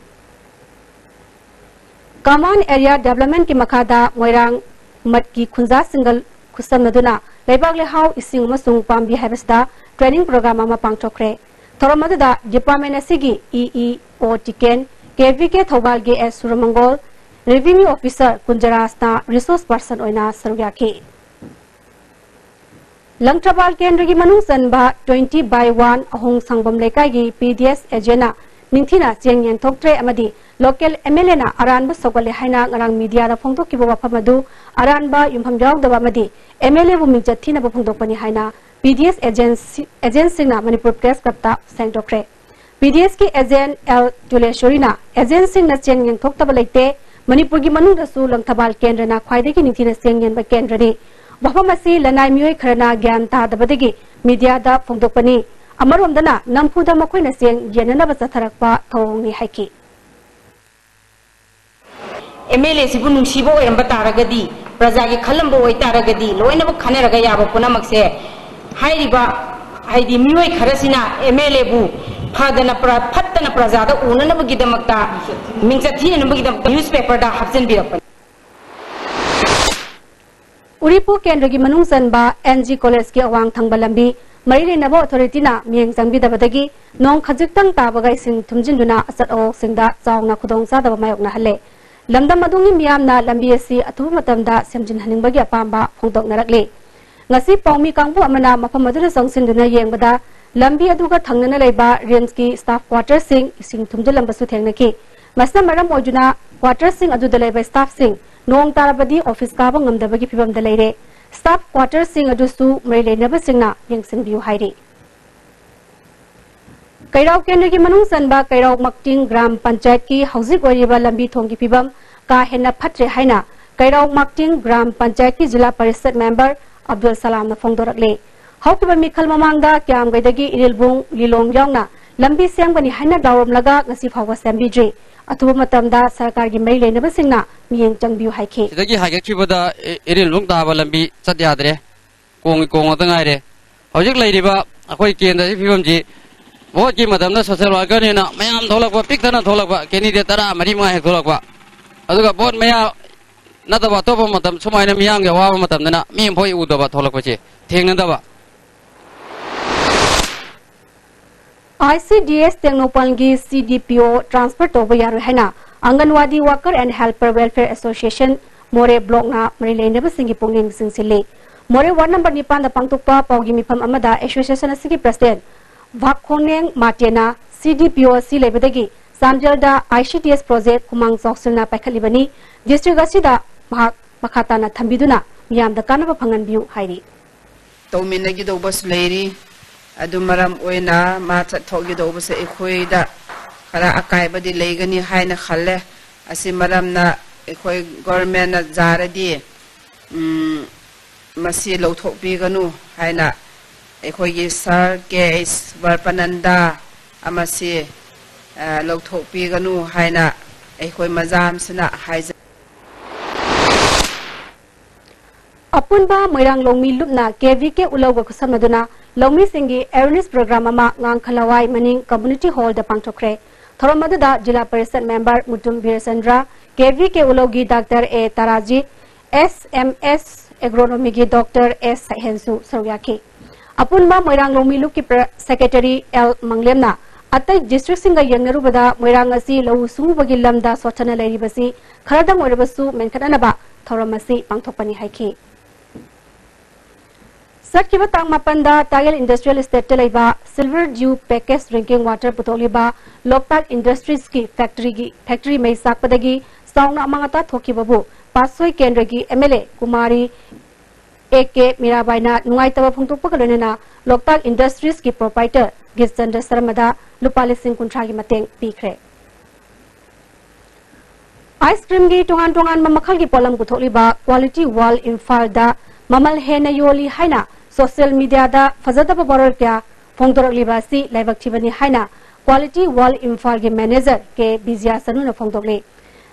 Common Area Developmentꯀꯤ ꯃꯈꯥꯗ ꯃꯣꯏꯔꯥꯡ ꯃꯠꯀꯤ ꯈꯨꯟꯖꯥꯁꯤꯡꯒ ꯈꯨꯠꯁꯝꯅꯗꯨꯅ ꯂꯩꯕꯥꯛ ꯂꯩꯍꯥꯎ, ꯏꯁꯤꯡ ꯑꯃꯁꯨꯡ ꯄꯥꯝꯕꯤ ꯍꯥꯏꯕꯁꯤꯗ training program ꯑꯃ ꯄꯥꯡꯊꯣꯛꯈ꯭ꯔꯦ꯫ ꯊꯧꯔꯝ ꯑꯗꯨꯗ department ꯑꯁꯤꯒꯤ ꯏ ꯏ ꯑꯣ ꯇꯤꯀꯦꯟ, ꯀꯦ ꯚꯤ ꯀꯦ ꯊꯧꯕꯥꯜꯒꯤ ꯑꯦꯁ ꯁꯨꯔꯃꯪꯒꯣꯜ, Revenue Officer ꯀꯨꯟꯖꯔꯥꯖꯅ resource person ꯑꯣꯏꯅ ꯁꯔꯨꯛ ꯌꯥꯈꯤ꯫ ꯂꯪꯊꯕꯥꯜ ꯀꯦꯟꯗ꯭ꯔꯒꯤ ꯃꯅꯨꯡ ꯆꯟꯕ twenty by one ꯑꯍꯣꯡ ꯁꯪꯕꯝ ꯂꯩꯀꯥꯏꯒꯤ ꯄꯤ ꯗꯤ ꯑꯦꯁ agentꯅ ꯅꯤꯡꯊꯤꯅ ꯆꯦꯡ ꯌꯦꯟꯊꯣꯛꯇ꯭ꯔꯦ ꯑꯃꯗꯤ local ꯑꯦꯝ ꯑꯦꯜ ꯑꯦꯅ ꯑꯔꯥꯟꯕ ꯁꯧꯒꯠꯂꯦ ꯍꯥꯏꯅ ꯉꯔꯥꯡ mediaꯗ ꯐꯣꯡꯗꯣꯛꯈꯤꯕ ꯋꯥꯐꯝ ꯑꯗꯨ ꯑꯔꯥꯟꯕ, ꯌꯨꯝꯐꯝ ꯌꯥꯎꯗꯕ ꯑꯃꯗꯤ ꯑꯦꯝ ꯑꯦꯜ ꯑꯦꯕꯨ ꯃꯤꯡꯆꯠ ꯊꯤꯅꯕ ꯐꯣꯡꯗꯣꯛꯄꯅꯤ ꯍꯥꯏꯅ ꯄꯤ ꯗꯤ ꯑꯦꯁ agentꯁꯤ-, agentꯁꯤꯡꯅ ꯃꯅꯤꯄꯨꯔ Press Clubꯇ ꯐꯣꯡꯗꯣꯛꯈ꯭ꯔꯦ꯫ ꯄꯤ ꯗꯤ ꯑꯦꯁꯀꯤ agent ꯑꯦꯜ ꯇꯨꯂꯦꯁꯣꯔꯤꯅ agentꯁꯤꯡꯅ ꯆꯦꯡ ꯌꯦꯟꯊꯣꯛꯇꯕ ꯂꯩꯇꯦ, ꯃꯅꯤꯄꯨꯔꯒꯤ ꯃꯅꯨꯡꯗꯁꯨ ꯂꯪꯊꯕꯥꯜ ꯀꯦꯟꯗ꯭ꯔꯅ ꯈ꯭ꯋꯥꯏꯗꯒꯤ ꯅꯤꯡꯊꯤꯅ ꯆꯦꯡ ꯌꯦꯟꯕ ꯀꯦꯟꯗ꯭ꯔꯅꯤ꯫ ꯃꯐꯝ ꯑꯁꯤ ꯂꯅꯥꯏ ꯃꯤꯑꯣꯏ ꯈꯔꯅ ꯒ꯭ꯌꯥꯟ ꯇꯥꯗꯕꯗꯒꯤ mediaꯗ ꯐꯣꯡꯗꯣꯛꯄꯅꯤ꯫ ꯑꯃꯔꯣꯝꯗꯅ ꯅꯝꯐꯨꯗ ꯃꯈꯣꯏꯅ ꯆꯦꯡ ꯌꯦꯟꯅꯅꯕ ꯆꯠꯊꯔꯛꯄ ꯊꯧꯑꯣꯡꯅꯤ ꯍꯥꯏꯈꯤ꯫ ꯑꯦꯝ ꯑꯦꯜ ꯑꯦꯁꯤꯕꯨ ꯅꯨꯡꯁꯤꯕ ꯑꯣꯏꯔꯝꯕ ꯇꯥꯔꯒꯗꯤ, ꯄ꯭ꯔꯖꯥꯒꯤ ꯈꯜꯂꯝꯕ ꯑꯣꯏꯇꯥꯔꯒꯗꯤ, ꯂꯣꯏꯅꯃꯛ ꯈꯟꯅꯔꯒ ꯌꯥꯕ ꯄꯨꯝꯅꯃꯛꯁꯦ ꯍꯥꯏꯔꯤꯕ, ꯍꯥꯏꯗꯤ ꯃꯤꯑꯣꯏ ꯈꯔꯁꯤꯅ ꯑꯦꯝ ꯑꯦꯜ ꯑꯦꯕꯨ ꯐꯗꯅ ꯄ꯭ꯔ-, ꯐꯠꯇꯅ ꯄ꯭ꯔꯖꯥꯗ ꯎꯅꯅꯕꯒꯤꯗꯃꯛꯇ, ꯃꯤꯡꯆꯠ ꯊꯤꯅꯅꯕꯒꯤꯗꯃꯛꯇ newspaperꯗ ꯍꯥꯞꯆꯤꯟꯕꯤꯔꯛꯄꯅꯤ꯫ ꯎꯔꯤꯄꯣꯛ ꯀꯦꯟꯗ꯭ꯔꯒꯤ ꯃꯅꯨꯡ ꯆꯟꯕ ꯑꯦꯟ ꯖꯤ ꯀꯣꯂꯦꯖꯀꯤ ꯑꯋꯥꯡ ꯊꯪꯕ ꯂꯝꯕꯤ ꯃꯔꯤ ꯂꯩꯅꯕ authorityꯅ ꯃꯤꯠꯌꯦꯡ ꯆꯪꯕꯤꯗꯕꯗꯒꯤ ꯅꯣꯡ ꯈꯖꯤꯛꯇꯪ ꯇꯥꯕꯒ ꯏꯁꯤꯡ ꯊꯨꯝꯖꯤꯟꯗꯨꯅ ꯑꯆꯠ ꯑꯋꯣꯛꯁꯤꯡꯗ ꯆꯥꯎꯅ ꯈꯨꯗꯣꯡꯆꯥꯗꯕ ꯃꯥꯌꯣꯛꯅꯍꯜꯂꯦ꯫ ꯂꯝꯗꯝ ꯑꯗꯨꯒꯤ ꯃꯤꯌꯥꯝꯅ ꯂꯝꯕꯤ ꯑꯁꯤ ꯑꯊꯨꯕ ꯃꯇꯝꯗ ꯁꯦꯝꯖꯤꯟꯍꯟꯅꯤꯡꯕꯒꯤ ꯑꯄꯥꯝꯕ ꯐꯣꯡꯗꯣꯛꯅꯔꯛꯂꯤ꯫ ꯉꯁꯤ ꯄꯥꯎꯃꯤ ꯀꯥꯡꯕꯨ ꯑꯃꯅ ꯃꯐꯝ ꯑꯗꯨꯗ ꯆꯪꯁꯤꯟꯗꯨꯅ ꯌꯦꯡꯕꯗ ꯂꯝꯕꯤ ꯑꯗꯨꯒ ꯊꯪꯅꯅ ꯂꯩꯕ ꯔꯤꯝꯁꯀꯤ ꯁ꯭ꯇꯥꯐ ꯀ꯭ꯋꯥꯇꯔꯁꯤꯡ ꯏꯁꯤꯡ ꯊꯨꯝꯖꯤꯜꯂꯝꯕꯁꯨ ꯊꯦꯡꯅꯈꯤ꯫ ꯃꯁꯤꯅ ꯃꯔꯝ ꯑꯣꯏꯗꯨꯅ ꯀ꯭ꯋꯥꯇꯔꯁꯤꯡ ꯑꯗꯨꯗ ꯂꯩꯕ ꯁ꯭ꯇꯥꯐꯁꯤꯡ ꯅꯣꯡ ꯇꯥꯔꯕꯗꯤ ꯑꯣꯐꯤꯁ ꯀꯥꯕ ꯉꯝꯗꯕꯒꯤ ꯐꯤꯕꯝꯗ ꯂꯩꯔꯦ꯫ ꯁ꯭ꯇꯥꯐ ꯀ꯭ꯋꯥꯇꯔꯁꯤꯡ ꯑꯗꯨꯁꯨ ꯃꯔꯤ ꯂꯩꯅꯕꯁꯤꯡꯅ ꯌꯦꯡꯁꯤꯟꯕꯤꯌꯨ ꯍꯥꯏꯔꯤ꯫ ꯀꯩꯔꯥꯎ ꯀꯦꯟꯗ꯭ꯔꯒꯤ ꯃꯅꯨꯡ ꯆꯟꯕ ꯀꯩꯔꯥꯎ ꯃꯛꯇꯤꯡ ꯒ꯭ꯔꯥꯝ ꯄꯟꯆꯥꯌꯠꯀꯤ ꯍꯧꯖꯤꯛ ꯑꯣꯏꯔꯤꯕ ꯂꯝꯕꯤ ꯊꯣꯡꯒꯤ ꯐꯤꯕꯝ ꯀꯥ ꯍꯦꯟꯅ ꯐꯠꯇ꯭ꯔꯦ ꯍꯥꯏꯅ ꯀꯩꯔꯥꯎ ꯃꯛꯇꯤꯡ ꯒ꯭ꯔꯥꯝ ꯄꯟꯆꯥꯌꯠꯀꯤ ꯖꯤꯂꯥ ꯄꯔꯤꯁꯠ ꯃꯦꯝꯕꯔ ꯑꯕꯗꯨꯜ ꯁꯂꯥꯝꯅ ꯐꯣꯡꯗꯣꯔꯛꯂꯦ꯫ ꯍꯧꯈꯤꯕ ꯃꯤꯈꯜ ꯃꯃꯥꯡꯗ ꯀꯤꯌꯥꯝꯒꯩꯗꯒꯤ ꯏꯔꯤꯜꯕꯨꯡ ꯂꯤꯂꯣꯡ ꯌꯥꯎꯅ ꯂꯝꯕꯤ ꯁꯦꯝꯒꯅꯤ ꯍꯥꯏꯅ ꯂꯥꯎꯔꯝꯂꯒ ꯉꯁꯤ ꯐꯥꯎꯕ ꯁꯦꯝꯕꯤꯗ꯭ꯔꯤ꯫ ꯑꯊꯨꯕ ꯃꯇꯝꯗ ꯁꯔꯀꯥꯔꯒꯤ ꯃꯔꯤ ꯂꯩꯅꯕꯁꯤꯡꯅ ꯃꯤꯠꯌꯦꯡ ꯆꯪꯕꯤꯌꯨ ꯍꯥꯏꯈꯤ꯫ ꯁꯤꯗꯒꯤ ꯍꯥꯏꯒꯠꯈꯤꯕꯗ ꯏ-, ꯏꯔꯤꯜꯕꯨꯡ ꯇꯥꯕ ꯂꯝꯕꯤ ꯆꯠ ꯌꯥꯗ꯭ꯔꯦ꯫ ꯀꯣꯡꯒꯤ ꯀꯣꯡ ꯉꯥꯛꯇ ꯉꯥꯏꯔꯦ꯫ ꯍꯧꯖꯤꯛ ꯂꯩꯔꯤꯕ ꯑꯩꯈꯣꯏ ꯀꯦꯟꯗ꯭ꯔꯒꯤ ꯐꯤꯕꯝꯁꯤ, ꯚꯣꯠꯀꯤ ꯃꯇꯝꯗ ꯁꯣꯁꯦꯜ ꯋꯥꯔꯀꯔꯅꯦꯅ ꯃꯌꯥꯝ ꯊꯣꯛꯂꯛꯄ, ꯄꯤꯛ ꯊꯟꯅ ꯊꯣꯛꯂꯛꯄ, ꯀꯦꯟꯗꯤꯗꯦꯠ ꯇꯔꯥ ꯃꯔꯤ ꯃꯉꯥ ꯍꯦꯛ ꯊꯣꯛꯂꯛꯄ, ꯑꯗꯨꯒ ꯚꯣꯠ ꯃꯌꯥ ꯅꯠꯇꯕ ꯑꯇꯣꯞꯄ ꯃꯇꯝ, ꯁꯨꯃꯥꯏꯅ ꯃꯤꯌꯥꯝꯒꯤ ꯑꯋꯥꯕ ꯃꯇꯝꯗꯅ ꯃꯤ ꯑꯃꯐꯥꯎ ꯎꯗꯕ ꯊꯣꯛꯂꯛꯄꯁꯦ, ꯊꯦꯡꯅꯗꯕ꯫ ꯑꯥꯏ ꯁꯤ ꯗꯤ ꯑꯦꯁ ꯇꯦꯡꯅꯧꯄꯜꯒꯤ ꯁꯤ ꯗꯤ ꯄꯤ ꯑꯣ ꯇ꯭ꯔꯥꯟꯁꯐꯔ ꯇꯧꯕ ꯌꯥꯔꯣꯏ ꯍꯥꯏꯅ anganwadi worker and helper welfare association Moreh ꯕ꯭ꯂꯣꯛꯅ ꯃꯔꯤ ꯂꯩꯅꯕꯁꯤꯡꯒꯤ ꯄꯨꯛꯅꯤꯡ ꯆꯤꯡꯁꯤꯜꯂꯤ꯫ ꯃꯣꯔꯦ ꯋꯥꯔꯗ ꯅꯝꯕꯔ ꯅꯤꯄꯥꯟꯗ ꯄꯥꯡꯊꯣꯛꯄ ꯄꯥꯎꯒꯤ ꯃꯤꯐꯝ ꯑꯃꯗ ꯑꯦꯁꯣꯁꯤꯌꯦꯁꯟ ꯑꯁꯤꯒꯤ ꯄ꯭ꯔꯁꯤꯗꯦꯟ ꯚꯥꯛꯈꯣꯡꯅꯦꯡ ꯃꯥꯇꯦꯅ ꯁꯤ ꯗꯤ ꯄꯤ ꯑꯣ ꯑꯁꯤ ꯂꯩꯕꯗꯒꯤ ꯆꯥꯟꯗꯦꯜꯗ I C D S project ꯈꯨꯃꯥꯡ ꯆꯥꯎꯁꯤꯜꯅ ꯄꯥꯏꯈꯠꯂꯤꯕꯅꯤ꯫ ꯗꯤꯁꯇ꯭ꯔꯤꯛ ꯑꯁꯤꯗ ꯃꯍꯥꯛ ꯃꯈꯥ ꯇꯥꯅ ꯊꯝꯕꯤꯗꯨꯅ ꯃꯤꯌꯥꯝꯗ ꯀꯥꯟꯅꯕ ꯐꯪꯍꯟꯕꯤꯌꯨ ꯍꯥꯏꯔꯤ꯫ ꯇꯧꯃꯤꯟꯅꯈꯤꯗꯧꯕꯁꯨ ꯂꯩꯔꯤ꯫ ꯑꯗꯨ ꯃꯔꯝ ꯑꯣꯏꯅ ꯃꯥ ꯆꯠꯊꯣꯛꯈꯤꯗꯧꯕꯁꯦ ꯑꯩꯈꯣꯏꯗ ꯈꯔ ꯑꯀꯥꯏꯕꯗꯤ ꯂꯩꯒꯅꯤ ꯍꯥꯏꯅ ꯈꯜꯂꯦ꯫ ꯑꯁꯤ ꯃꯔꯝꯅ ꯑꯩꯈꯣꯏ ꯒꯣꯔꯃꯦꯟꯅ ꯌꯥꯔꯗꯤ, ꯎꯝ, ꯃꯁꯤ ꯂꯧꯊꯣꯛꯄꯤꯒꯅꯨ ꯍꯥꯏꯅ ꯑꯩꯈꯣꯏꯒꯤ ꯁꯥꯔ ꯀꯦ ꯑꯩꯆ ꯕꯔꯄꯅꯟꯗ ꯑꯃꯁꯤ, ꯑ, ꯂꯧꯊꯣꯛꯄꯤꯒꯅꯨ ꯍꯥꯏꯅ ꯑꯩꯈꯣꯏ ꯃꯖꯥꯝꯁꯤꯅ ꯍꯥꯏꯖ- ꯑꯄꯨꯟꯕ ꯃꯣꯏꯔꯥꯡ ꯂꯧꯃꯤ ꯂꯨꯞꯅ ꯀꯦ ꯚꯤ ꯀꯦ ꯎꯂꯧꯒ ꯈꯨꯠꯁꯝꯅꯗꯨꯅ ꯂꯧꯃꯤꯁꯤꯡꯒꯤ ꯑꯦꯋꯦꯔꯅꯦꯁ ꯄ꯭ꯔꯣꯒ꯭ꯔꯥꯝ ꯑꯃ ꯉꯥꯡꯈꯂꯋꯥꯏ ꯃꯅꯤꯡ ꯀꯝꯃ꯭ꯌꯨꯅꯤꯇꯤ ꯍꯣꯜꯗ ꯄꯥꯡꯊꯣꯛꯈ꯭ꯔꯦ꯫ ꯊꯧꯔꯝ ꯑꯗꯨꯗ ꯖꯤꯂꯥ ꯄꯔꯤꯁꯠ ꯃꯦꯝꯕꯔ ꯃꯨꯇꯨꯝ ꯕꯤꯔꯆꯟꯗ꯭ꯔ, ꯀꯦ ꯚꯤ ꯀꯦ ꯎꯂꯧꯒꯤ ꯗꯥꯛꯇꯔ ꯑꯦ ꯇꯥꯔꯥꯖꯤꯠ, ꯑꯦꯁ ꯑꯦꯝ ꯑꯦꯁ ꯑꯦꯒ꯭ꯔꯣꯅꯣꯃꯤꯒꯤ ꯗꯣꯛꯇꯔ ꯑꯦꯁ ꯁꯍꯦꯟꯁꯨ ꯁꯔꯨꯛ ꯌꯥꯈꯤ꯫ ꯑꯄꯨꯟꯕ ꯃꯣꯏꯔꯥꯡ ꯂꯧꯃꯤ ꯂꯨꯞꯀꯤ ꯄ꯭ꯔ-, ꯁꯦꯀ꯭ꯔꯦꯇꯔꯤ ꯑꯦꯜ ꯃꯪꯂꯦꯝꯅ ꯑꯇꯩ ꯗꯤꯁꯇ꯭ꯔꯤꯛꯁꯤꯡꯒ ꯌꯦꯡꯅꯔꯨꯕꯗ ꯃꯣꯏꯔꯥꯡ ꯑꯁꯤ ꯂꯧꯎ ꯁꯤꯡꯎꯕꯒꯤ ꯂꯝꯗ ꯁꯣꯠꯊꯅ ꯂꯩꯔꯤꯕꯁꯤ ꯈꯔꯗꯪ ꯑꯣꯏꯔꯕꯁꯨ ꯃꯦꯟꯈꯠꯅꯅꯕ ꯊꯧꯔꯝ ꯑꯁꯤ ꯄꯥꯡꯊꯣꯛꯄꯅꯤ ꯍꯥꯏꯈꯤ꯫ ꯆꯠꯈꯤꯕ ꯇꯥꯡ ꯃꯥꯄꯟꯗ ꯇꯥꯌꯦꯜ ꯏꯟꯗꯁꯇ꯭ꯔꯤꯌꯦꯜ ꯏꯁꯇꯦꯠꯇ ꯂꯩꯕ Silver Dew Packaged Drinking Water ꯄꯨꯊꯣꯛꯂꯤꯕ ꯂꯣꯛꯇꯥꯛ ꯏꯟꯗꯁꯇ꯭ꯔꯤꯁꯀꯤ ꯐꯦꯛꯇꯔꯤꯒꯤ, ꯐꯦꯛꯇꯔꯤ ꯃꯩ ꯆꯥꯛꯄꯗꯒꯤ ꯆꯥꯎꯅ ꯑꯃꯥꯡ ꯑꯇꯥ ꯊꯣꯛꯈꯤꯕꯕꯨ ꯄꯥꯠꯁꯣꯏ ꯀꯦꯟꯗ꯭ꯔꯒꯤ MLA ꯀꯨꯃꯥꯔꯤ A K ꯃꯤꯔꯥꯕꯥꯏꯅ ꯅꯨꯡꯉꯥꯏꯇꯕ ꯐꯣꯡꯗꯣꯛꯄꯒ ꯂꯣꯏꯅꯅ ꯂꯣꯛꯇꯥꯛ ꯏꯟꯗꯁꯇ꯭ꯔꯤꯁꯀꯤ ꯄ꯭ꯔꯣꯄꯥꯏꯇꯔ ꯒꯤꯔꯆꯟꯗ꯭ꯔ ꯁꯔꯃꯗ ꯂꯨꯄꯥ ꯂꯤꯁꯤꯡ ꯀꯨꯟꯊ꯭ꯔꯥꯒꯤ ꯃꯇꯦꯡ ꯄꯤꯈ꯭ꯔꯦ꯫ ꯑꯥꯏꯁ ꯀ꯭ꯔꯤꯝꯒꯤ ꯇꯣꯉꯥꯟ ꯇꯣꯉꯥꯟꯕ ꯃꯈꯜꯒꯤ ꯄꯣꯠꯂꯝ ꯄꯨꯊꯣꯛꯂꯤꯕ Quality World ꯏꯝꯐꯥꯜꯗ ꯃꯃꯜ ꯍꯦꯟꯅ ꯌꯣꯜꯂꯤ ꯍꯥꯏꯅ ꯁꯣꯁꯤꯌꯦꯜ ꯃꯤꯗꯤꯌꯥꯗ ꯐꯖꯗꯕ ꯋꯥꯔꯣꯜ ꯀꯌꯥ ꯐꯣꯡꯗꯣꯔꯛꯂꯤꯕ ꯑꯁꯤ ꯂꯥꯏꯕꯛ ꯊꯤꯕꯅꯤ ꯍꯥꯏꯅ Quality World ꯏꯝꯐꯥꯜꯒꯤ ꯃꯦꯅꯦꯖꯔ ꯀꯦ ꯕꯤꯖꯌꯥꯁꯅꯨꯅ ꯐꯣꯡꯗꯣꯛꯂꯤ꯫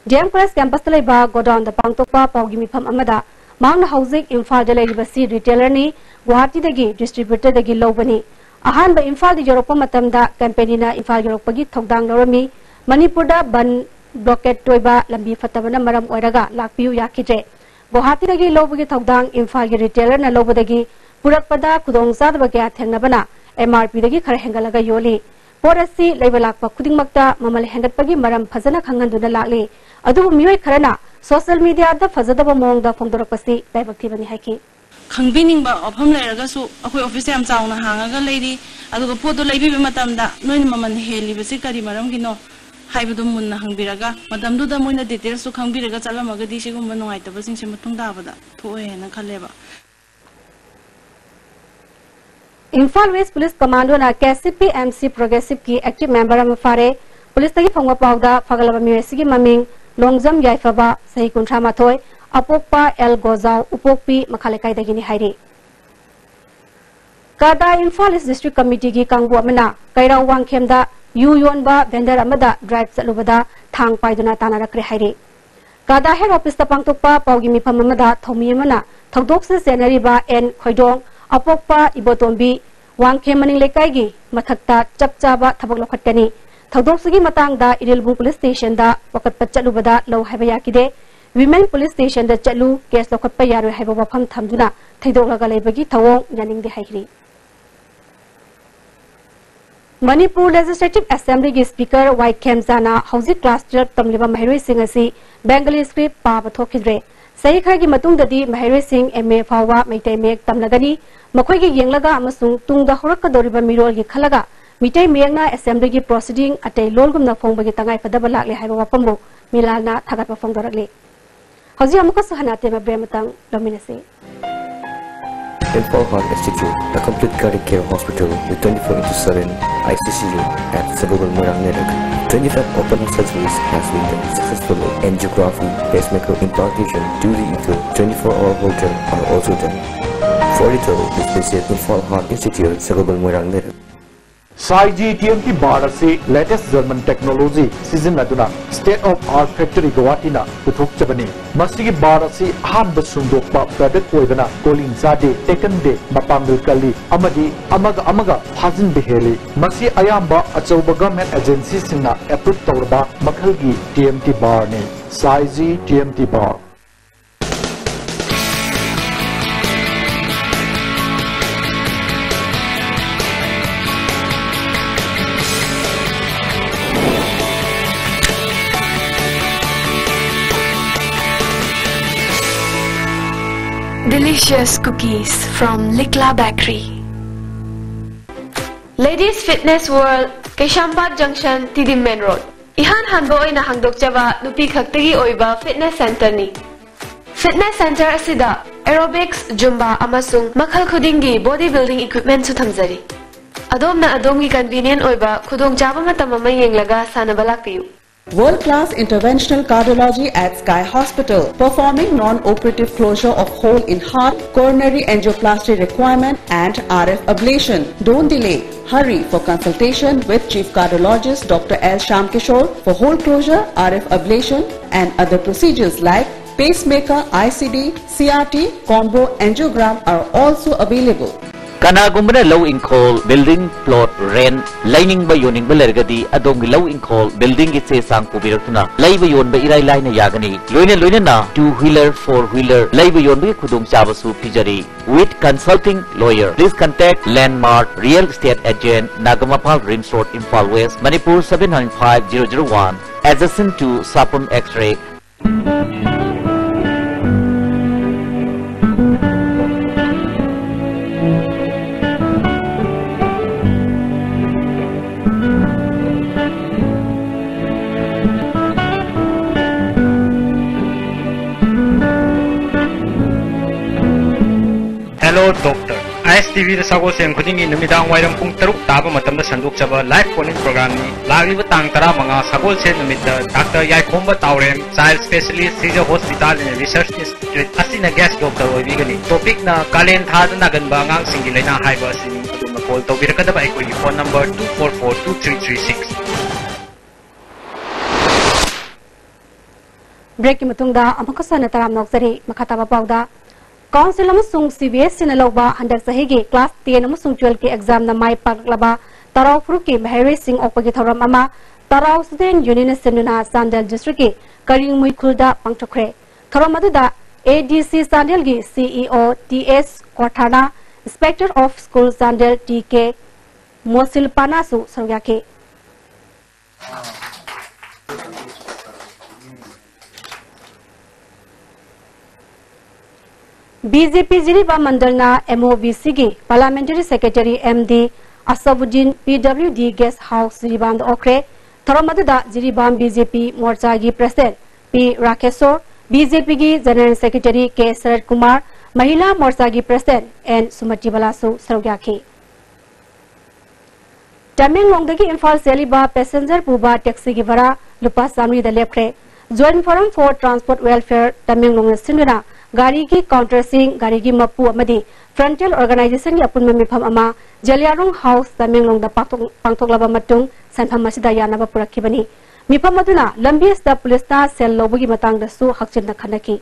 D M College campusꯇ ꯂꯩꯕ ꯒꯣꯗꯥꯎꯟꯗ ꯄꯥꯡꯊꯣꯛꯄ ꯄꯥꯎꯒꯤ ꯃꯤꯐꯝ ꯑꯃꯗ ꯃꯍꯥꯛꯅ ꯍꯧꯖꯤꯛ ꯏꯝꯐꯥꯜꯗ ꯂꯩꯔꯤꯕꯁꯤ ꯔꯤꯇꯦꯂꯔꯅꯤ, ꯒꯨꯋꯥꯍꯥꯇꯤꯗꯒꯤ ꯗꯤꯁꯇ꯭ꯔꯤꯕ꯭ꯌꯨꯇꯔꯗꯒꯤ ꯂꯧꯕꯅꯤ꯫ ꯑꯍꯥꯟꯕ ꯏꯝꯐꯥꯜꯗ ꯌꯧꯔꯛꯄ ꯃꯇꯝꯗ ꯀꯝꯄꯦꯅꯤꯅ ꯏꯝꯐꯥꯜ ꯌꯧꯔꯛꯄꯒꯤ ꯊꯧꯗꯥꯡ ꯂꯧꯔꯝꯃꯤ꯫ ꯃꯅꯤꯄꯨꯔꯗ ꯕꯟ ꯕ꯭ꯂꯣꯀꯦꯠ ꯇꯣꯏꯕ ꯂꯝꯕꯤ ꯐꯠꯇꯕꯅ ꯃꯔꯝ ꯑꯣꯏꯔꯒ ꯂꯥꯛꯄꯤꯌꯨ ꯌꯥꯈꯤꯗ꯭ꯔꯦ꯫ ꯒꯨꯋꯥꯍꯥꯇꯤꯗꯒꯤ ꯂꯧꯕꯒꯤ ꯊꯧꯗꯥꯡ ꯏꯝꯐꯥꯜꯒꯤ ꯔꯤꯇꯦꯂꯔꯅ ꯂꯧꯕꯗꯒꯤ ꯄꯨꯔꯛꯄꯗ ꯈꯨꯗꯣꯡꯆꯥꯗꯕ ꯀꯌꯥ ꯊꯦꯡꯅꯕꯅ M R Pꯗꯒꯤ ꯈꯔ ꯍꯦꯟꯒꯠꯂꯒ ꯌꯣꯜꯂꯤ꯫ ꯄꯣꯠ ꯑꯁꯤ ꯂꯩꯕ ꯂꯥꯛꯄ ꯈꯨꯗꯤꯡꯃꯛꯇ ꯃꯃꯜ ꯍꯦꯟꯒꯠꯄꯒꯤ ꯃꯔꯝ ꯐꯖꯅ ꯈꯪꯍꯟꯗꯨꯅ ꯂꯥꯛꯂꯤ꯫ ꯑꯗꯨꯕꯨ ꯃꯤꯑꯣꯏ ꯈꯔꯅ ꯁꯣꯁꯤꯌꯦꯜ ꯃꯤꯗꯤꯌꯥꯗ ꯐꯖꯗꯕ ꯃꯑꯣꯡꯗ ꯐꯣꯡꯗꯣꯔꯛꯄꯁꯤ ꯂꯥꯏꯕꯛ ꯊꯤꯕꯅꯤ ꯍꯥꯏꯈꯤ꯫ ꯈꯪꯕꯤꯅꯤꯡꯕ ꯋꯥꯐꯝ ꯂꯩꯔꯒꯁꯨ ꯑꯩꯈꯣꯏ ꯑꯣꯐꯤꯁ ꯌꯥꯝ ꯆꯥꯎꯅ ꯍꯥꯡꯉꯒ ꯂꯩꯔꯤ, ꯑꯗꯨꯒ ꯄꯣꯠꯇꯣ ꯂꯩꯕꯤꯕ ꯃꯇꯝꯗ ꯅꯣꯏꯅ ꯃꯃꯜ ꯍꯦꯜꯂꯤꯕꯁꯤ ꯀꯔꯤ ꯃꯔꯝꯒꯤꯅꯣ ꯍꯥꯏꯕꯗꯨ ꯃꯨꯟꯅ ꯍꯪꯕꯤꯔꯒ, ꯃꯇꯝꯗꯨꯗ ꯃꯣꯏꯅ ꯗꯤꯇꯦꯜꯁꯇꯨ ꯈꯪꯕꯤꯔꯒ ꯆꯠꯂꯝꯃꯒꯗꯤ ꯁꯤꯒꯨꯝꯕ ꯅꯨꯡꯉꯥꯏꯇꯕꯁꯤꯡꯁꯦ ꯃꯇꯨꯡ ꯇꯥꯕꯗ ꯊꯣꯛꯑꯣꯏ ꯍꯥꯏꯅ ꯈꯜꯂꯦꯕ꯫ ꯏꯝꯐꯥꯜ ꯋꯦꯁ ꯄꯨꯂꯤꯁ ꯀꯃꯥꯟꯗꯣꯅ K C P M C Progressiveꯀꯤ active member ꯑꯃ ꯐꯥꯔꯦ꯫ ꯄꯨꯂꯤꯁꯇꯒꯤ ꯐꯪꯕ ꯄꯥꯎꯗ ꯐꯒꯠꯂꯕ ꯃꯤꯑꯣꯏ ꯑꯁꯤꯒꯤ ꯃꯃꯤꯡ ꯂꯣꯡꯖꯝ ꯌꯥꯏꯐꯕ, ꯆꯍꯤ ꯀꯨꯟꯊ꯭ꯔꯥ ꯃꯥꯊꯣꯏ, ꯑꯄꯣꯛꯄ ꯑꯦꯜ ꯒꯣꯖꯥꯎ, ꯎꯄꯣꯛꯄꯤ ꯃꯈꯥ ꯂꯩꯀꯥꯏꯗꯒꯤꯅꯤ ꯍꯥꯏꯔꯤ꯫ ꯀꯗꯥ ꯏꯝꯐꯥꯜ ꯏꯁ ꯗꯤꯁꯇ꯭ꯔꯤꯛ ꯀꯃꯤꯇꯤꯒꯤ ꯀꯥꯡꯕꯨ ꯑꯃꯅ ꯀꯩꯔꯥꯎ ꯋꯥꯡꯈꯦꯝꯗ ꯌꯨ ꯌꯣꯟꯕ ꯚꯦꯟꯗꯔ ꯑꯃꯗ ꯗ꯭ꯔꯥꯏꯚ ꯆꯠꯂꯨꯕꯗ ꯊꯥꯡ ꯄꯥꯏꯗꯨꯅ ꯇꯥꯟꯅꯔꯛꯈ꯭ꯔꯦ ꯍꯥꯏꯔꯤ꯫ ꯀꯗꯥ ꯍꯦꯗ ꯑꯣꯐꯤꯁꯇ ꯄꯥꯡꯊꯣꯛꯄ ꯄꯥꯎꯒꯤ ꯃꯤꯐꯝ ꯑꯃꯗ ꯊꯧꯃꯤ ꯑꯃꯅ ꯊꯧꯗꯣꯛꯁꯤꯗ ꯆꯦꯟꯅꯔꯤꯕ ꯑꯦꯟ ꯈꯣꯏꯗꯣꯡ, ꯑꯄꯣꯛꯄ ꯏꯕꯣꯇꯣꯝꯕꯤ, ꯋꯥꯡꯈꯦꯝ ꯃꯅꯤꯡ ꯂꯩꯀꯥꯏꯒꯤ ꯃꯊꯛꯇ ꯆꯞ ꯆꯥꯕ ꯊꯕꯛ ꯂꯧꯈꯠꯀꯅꯤ꯫ ꯊꯧꯗꯣꯛꯁꯤꯒꯤ ꯃꯇꯥꯡꯗ ꯏꯔꯤꯜꯕꯨꯡ ꯄꯨꯂꯤꯁ ꯁ꯭ꯇꯦꯁꯟꯗ ꯋꯥꯀꯠꯄ ꯆꯠꯂꯨꯕꯗ ꯂꯧ ꯍꯥꯏꯕ ꯌꯥꯈꯤꯗꯦ꯫ ꯋꯤꯃꯦꯟ ꯄꯨꯂꯤꯁ ꯁ꯭ꯇꯦꯁꯟꯗ ꯆꯠꯂꯨ, ꯀꯦꯁ ꯂꯧꯈꯠꯄ ꯌꯥꯔꯣꯏ ꯍꯥꯏꯕ ꯋꯥꯐꯝ ꯊꯝꯗꯨꯅ ꯊꯩꯗꯣꯛꯂꯒ ꯂꯩꯕꯒꯤ ꯊꯧꯑꯣꯡ ꯌꯥꯅꯤꯡꯗꯦ ꯍꯥꯏꯈ꯭ꯔꯤ꯫ ꯃꯅꯤꯄꯨꯔ ꯂꯦꯖꯤꯁꯂꯦꯇꯤꯚ ꯑꯦꯁꯦꯝꯕ꯭ꯂꯤꯒꯤ ꯁ꯭ꯄꯤꯀꯔ ꯋꯥꯏ ꯈꯦꯝꯆꯥꯅ ꯍꯧꯖꯤꯛ ꯀ꯭ꯂꯥꯁ ꯇꯨꯌꯦꯜꯐ ꯇꯝꯂꯤꯕ ꯃꯍꯩꯔꯣꯏꯁꯤꯡ ꯑꯁꯤ ꯕꯦꯡꯒꯂꯤ ꯁ꯭ꯀ꯭ꯔꯤꯞ ꯄꯥꯕ ꯊꯣꯛꯈꯤꯗ꯭ꯔꯦ꯫ ꯆꯍꯤ ꯈꯔꯒꯤ ꯃꯇꯨꯡꯗꯗꯤ ꯃꯍꯩꯔꯣꯏꯁꯤꯡ M A ꯐꯥꯎꯕ ꯃꯩꯇꯩ ꯃꯌꯦꯛ ꯇꯝꯂꯒꯅꯤ꯫ ꯃꯈꯣꯏꯒꯤ ꯌꯦꯡꯂꯒ ꯑꯃꯁꯨꯡ ꯇꯨꯡꯗ ꯍꯧꯔꯛꯀꯗꯧꯔꯤꯕ ꯃꯤꯔꯣꯜꯒꯤ ꯈꯜꯂꯒ ꯃꯤꯇꯩ ꯃꯌꯦꯛꯅ assembly ꯒꯤ proceeding ꯑꯇꯩ ꯂꯣꯜꯒꯨꯝꯅ ꯐꯣꯡꯕꯒꯤ ꯇꯉꯥꯏꯐꯗꯕ ꯂꯥꯛꯂꯦ ꯍꯥꯏꯕ ꯋꯥꯐꯝꯕꯨ ꯃꯤꯂꯥꯜꯅ ꯊꯥꯒꯠꯄ ꯐꯣꯡꯗꯣꯔꯛꯂꯤ꯫ ꯍꯧꯖꯤꯛ ꯑꯃꯨꯛꯀꯁꯨ ꯍꯟꯅ ꯑꯇꯦꯟꯕ break ꯃꯇꯥꯡ ꯂꯧꯃꯤꯟꯅꯁꯤ꯫ Imphal Heart Institute, a complete cardiac care hospital with twenty-four into seven I C C U at Sagolbal Moirang Letuka. Twenty-five open heart surgeries has been done successfully. Angiography, pacemaker implantation, two D echo, twenty-four hour Holter are also done. For detail, please visit Imphal Heart Institute, Sagolbal Moirang Letuka. Saiji T M T bar ꯑꯁꯤ latest German technology ꯁꯤꯖꯤꯟꯅꯗꯨꯅ state of art factory ꯒꯧꯍꯥꯇꯤꯅ ꯄꯨꯊꯣꯛꯆꯕꯅꯤ꯫ ꯃꯁꯤꯒꯤ bar ꯑꯁꯤ ꯑꯍꯥꯟꯕ ꯁꯨꯡꯗꯣꯛꯄ product ꯑꯣꯏꯕꯅ calling ꯆꯥꯗꯦ, ꯇꯦꯛꯀꯟꯗꯦ, ꯃꯄꯥꯡꯒꯜ ꯀꯜꯂꯤ ꯑꯃꯗꯤ ꯑꯃꯒ ꯑꯃꯒ ꯐꯥꯖꯤꯟꯕ ꯍꯦꯜꯂꯤ꯫ ꯃꯁꯤ ꯑꯌꯥꯝꯕ ꯑꯆꯧꯕ government agency ꯁꯤꯡꯅ approve ꯇꯧꯔꯕ ꯃꯈꯜꯒꯤ T M T bar ꯅꯤ꯫ Saiji T M T bar꯫ Delicious cookies from Likla Bakery. Ladies Fitness World, Keishampat Junction, Tidim Main Road. ꯏꯍꯥꯟ ꯍꯥꯟꯕ ꯑꯣꯏꯅ ꯍꯥꯡꯗꯣꯛꯆꯕ ꯅꯨꯄꯤ ꯈꯛꯇꯒꯤ ꯑꯣꯏꯕ fitness centre ꯅꯤ꯫ Fitness centre ꯑꯁꯤꯗ aerobics, Zumba ꯑꯃꯁꯨꯡ ꯃꯈꯜ ꯈꯨꯗꯤꯡꯒꯤ body building equipment ꯁꯨ ꯊꯝꯖꯔꯤ꯫ ꯑꯗꯣꯝꯅ ꯑꯗꯣꯝꯒꯤ convenient ꯑꯣꯏꯕ ꯈꯨꯗꯣꯡꯆꯥꯕ ꯃꯇꯝ ꯑꯃ ꯌꯦꯡꯂꯒ ꯁꯥꯟꯅꯕ ꯂꯥꯛꯄꯤꯌꯨ꯫ World class interventional cardiology at Sky Hospital, performing non-operative closure of hole in heart, coronary angioplasty requirement, and R F ablation. Don't delay. Hurry for consultation with Chief Cardiologist Doctor L Shyam Kishore for hole closure, R F ablation, and other procedures like pacemaker, I C D, C R T, combo angiogram are also available. ꯀꯅꯥꯒꯨꯝꯕꯅ ꯂꯧ ꯏꯪꯈꯣꯜ, building, plot, rent ꯂꯩꯅꯤꯡꯕ ꯌꯣꯟꯅꯤꯡꯕ ꯂꯩꯔꯒꯗꯤ ꯑꯗꯣꯝꯒꯤ ꯂꯧ ꯏꯪꯈꯣꯜ, building ꯒꯤ ꯆꯦ ꯆꯥꯡ ꯄꯨꯕꯤꯔꯛꯇꯨꯅ ꯂꯩꯕ ꯌꯣꯟꯕ ꯏꯔꯥꯏ ꯂꯥꯏꯅ ꯌꯥꯒꯅꯤ꯫ ꯂꯣꯏꯅ ꯂꯣꯏꯅꯅ two wheeler, four wheeler ꯂꯩꯕ ꯌꯣꯟꯕꯒꯤ ꯈꯨꯗꯣꯡꯆꯥꯕꯁꯨ ꯄꯤꯖꯔꯤ꯫ With consulting lawyer. Please contact Landmark Real Estate Agent, Nagamapal Rim Road, Imphal West, Manipur seven nine five zero zero one, adjacent to Sapum X-ray. Doctor. I S T ꯚꯤꯗ ꯁꯒꯣꯜꯁꯦꯟ ꯈꯨꯗꯤꯡꯒꯤ ꯅꯨꯃꯤꯗꯥꯡ ꯋꯥꯏꯔꯝ ꯄꯨꯡ ꯇꯔꯨꯛ ꯇꯥꯕ ꯃꯇꯝꯗ ꯁꯟꯗꯣꯛꯆꯕ live call-in program-ꯅꯤ꯫ ꯂꯥꯛꯂꯤꯕ ꯇꯥꯡ ꯇꯔꯥꯃꯉꯥ ꯁꯒꯣꯜꯁꯦꯟ ꯅꯨꯃꯤꯠꯇ Doctor ꯌꯥꯏꯈꯣꯝꯕ ꯇꯥꯎꯔꯦꯝ, child specialist, Sija Hospital and Research Institute ꯑꯁꯤꯅ guest doctor ꯑꯣꯏꯕꯤꯒꯅꯤ꯫ Topic-ꯅ ꯀꯥꯂꯦꯟ ꯊꯥꯗ ꯅꯥꯒꯟꯕ ꯑꯉꯥꯡꯁꯤꯡꯒꯤ ꯂꯥꯏꯅꯥ ꯍꯥꯏꯕ ꯑꯁꯤꯅꯤ꯫ ꯑꯗꯣꯝꯅ call ꯇꯧꯕꯤꯔꯛꯀꯗꯕ ꯑꯩꯈꯣꯏꯒꯤ phone number two four four two three three six꯫ Break-ꯀꯤ ꯃꯇꯨꯡꯗ ꯑꯃꯨꯛꯀꯁꯨ ꯍꯟꯅ ꯇꯔꯥꯝꯅ ꯑꯣꯛꯆꯔꯤ꯫ ꯃꯈꯥ ꯇꯥꯕ ꯄꯥꯎꯗ, Council ꯑꯃꯁꯨꯡ C B S E-ꯅ ꯂꯧꯕ ꯍꯟꯗꯛ ꯆꯍꯤꯒꯤ class ten ꯑꯃꯁꯨꯡ twelve-ꯀꯤ exam-ꯅ ꯃꯥꯏ ꯄꯥꯛꯂꯛꯂꯕ ꯇꯔꯥꯎ ꯐꯨꯔꯨꯞꯀꯤ ꯃꯍꯩꯔꯣꯏꯁꯤꯡ ꯑꯣꯛꯄꯒꯤ ꯊꯧꯔꯝ ꯑꯃ ꯇꯔꯥꯎ Student Union-ꯅ ꯁꯤꯟꯗꯨꯅ ꯆꯥꯟꯗꯦꯜ district-ꯀꯤ ꯀꯔꯤꯡꯃꯨꯏ ꯈꯨꯜꯗ ꯄꯥꯡꯊꯣꯛꯈ꯭ꯔꯦ꯫ ꯊꯧꯔꯝ ꯑꯗꯨꯗ A D C ꯆꯥꯟꯗꯦꯜꯒꯤ C E O T S ꯀꯣꯊꯥꯔꯅ, Inspector of School Chandel T K ꯃꯣꯁꯤꯜꯄꯥꯅꯥꯁꯨ ꯁꯔꯨꯛ ꯌꯥꯈꯤ꯫ B J P Jiribam ꯃꯟꯗꯜꯅ M O B C-ꯒꯤ Parliamentary Secretary M D ꯑꯁꯕꯨꯗꯤꯟ P W D Guest House ꯖꯤꯔꯤꯕꯥꯝꯗ ꯑꯣꯛꯈ꯭ꯔꯦ꯫ ꯊꯧꯔꯝ ꯑꯗꯨꯗ Jiribam B J P ꯃꯣꯔꯆꯥꯒꯤ President P ꯔꯥꯀꯦꯁꯣꯔ, B J P-ꯒꯤ General Secretary K ꯁꯔꯠ Kumar, ꯃꯍꯤꯂꯥ ꯃꯣꯔꯆꯥꯒꯤ President N ꯁꯨꯃꯇꯤ ꯕꯂꯥꯁꯨ ꯁꯔꯨꯛ ꯌꯥꯈꯤ꯫ ꯇꯃꯦꯡꯂꯣꯡꯗꯒꯤ ꯏꯝꯐꯥꯜ ꯆꯦꯜꯂꯤꯕ passenger ꯄꯨꯕ taxi-ꯒꯤ ꯚꯔꯥ ꯂꯨꯄꯥ ꯆꯥꯃꯔꯤꯗ ꯂꯦꯞꯈ꯭ꯔꯦ꯫ Joint Forum for Transport Welfare ꯇꯃꯦꯡꯂꯣꯡꯅ ꯁꯤꯟꯗꯨꯅ ꯒꯥꯔꯤꯒꯤ counter-ꯁꯤꯡ, ꯒꯥꯔꯤꯒꯤ ꯃꯄꯨ ꯑꯃꯗꯤ frontal organization-ꯒꯤ ꯑꯄꯨꯟꯕ ꯃꯤꯐꯝ ꯑꯃ ꯖꯦꯂꯤꯌꯥꯡꯔꯣꯡ House ꯇꯃꯦꯡꯂꯣꯡꯗ ꯄꯥꯡꯊꯣꯛ-, ꯄꯥꯡꯊꯣꯛꯂꯕ ꯃꯇꯨꯡ ꯁꯦꯟꯐꯝ ꯑꯁꯤꯗ ꯌꯥꯅꯕ ꯄꯨꯔꯛꯈꯤꯕꯅꯤ꯫ ꯃꯤꯐꯝ ꯑꯗꯨꯅ ꯂꯝꯕꯤ ꯑꯁꯤꯗ ꯄꯨꯂꯤꯁꯅ ꯁꯦꯜ ꯂꯧꯕꯒꯤ ꯃꯇꯥꯡꯗꯁꯨ ꯍꯛꯆꯤꯟꯅ ꯈꯟꯅꯈꯤ꯫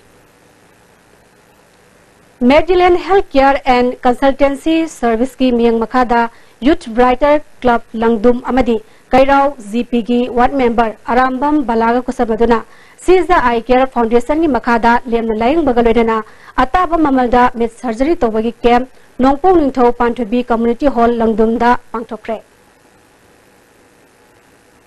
Medillion Health Care and Consultancy Service-ꯀꯤ ꯃꯤꯠꯌꯦꯡ ꯃꯈꯥꯗ Youth Brighter Club ꯂꯪꯗꯨꯝ ꯑꯃꯗꯤ ꯀꯩꯔꯥꯎ G P-ꯒꯤ ward member Arambam ꯕꯂꯥꯒ ꯈꯨꯠꯁꯝꯅꯗꯨꯅ Sija Eye Care Foundation-ꯒꯤ ꯃꯈꯥꯗ ꯂꯦꯝꯅ ꯂꯥꯌꯦꯡꯕꯒ ꯂꯣꯏꯅꯅ ꯑꯇꯥꯕ ꯃꯃꯜꯗ ꯃꯤꯠ surgery ꯇꯧꯕꯒꯤ camp ꯅꯣꯡꯄꯣꯛ ꯅꯤꯡꯊꯧ ꯄꯥꯟꯊꯣꯏꯕꯤ Community Hall ꯂꯪꯗꯨꯝꯗ ꯄꯥꯡꯊꯣꯛꯈ꯭ꯔꯦ꯫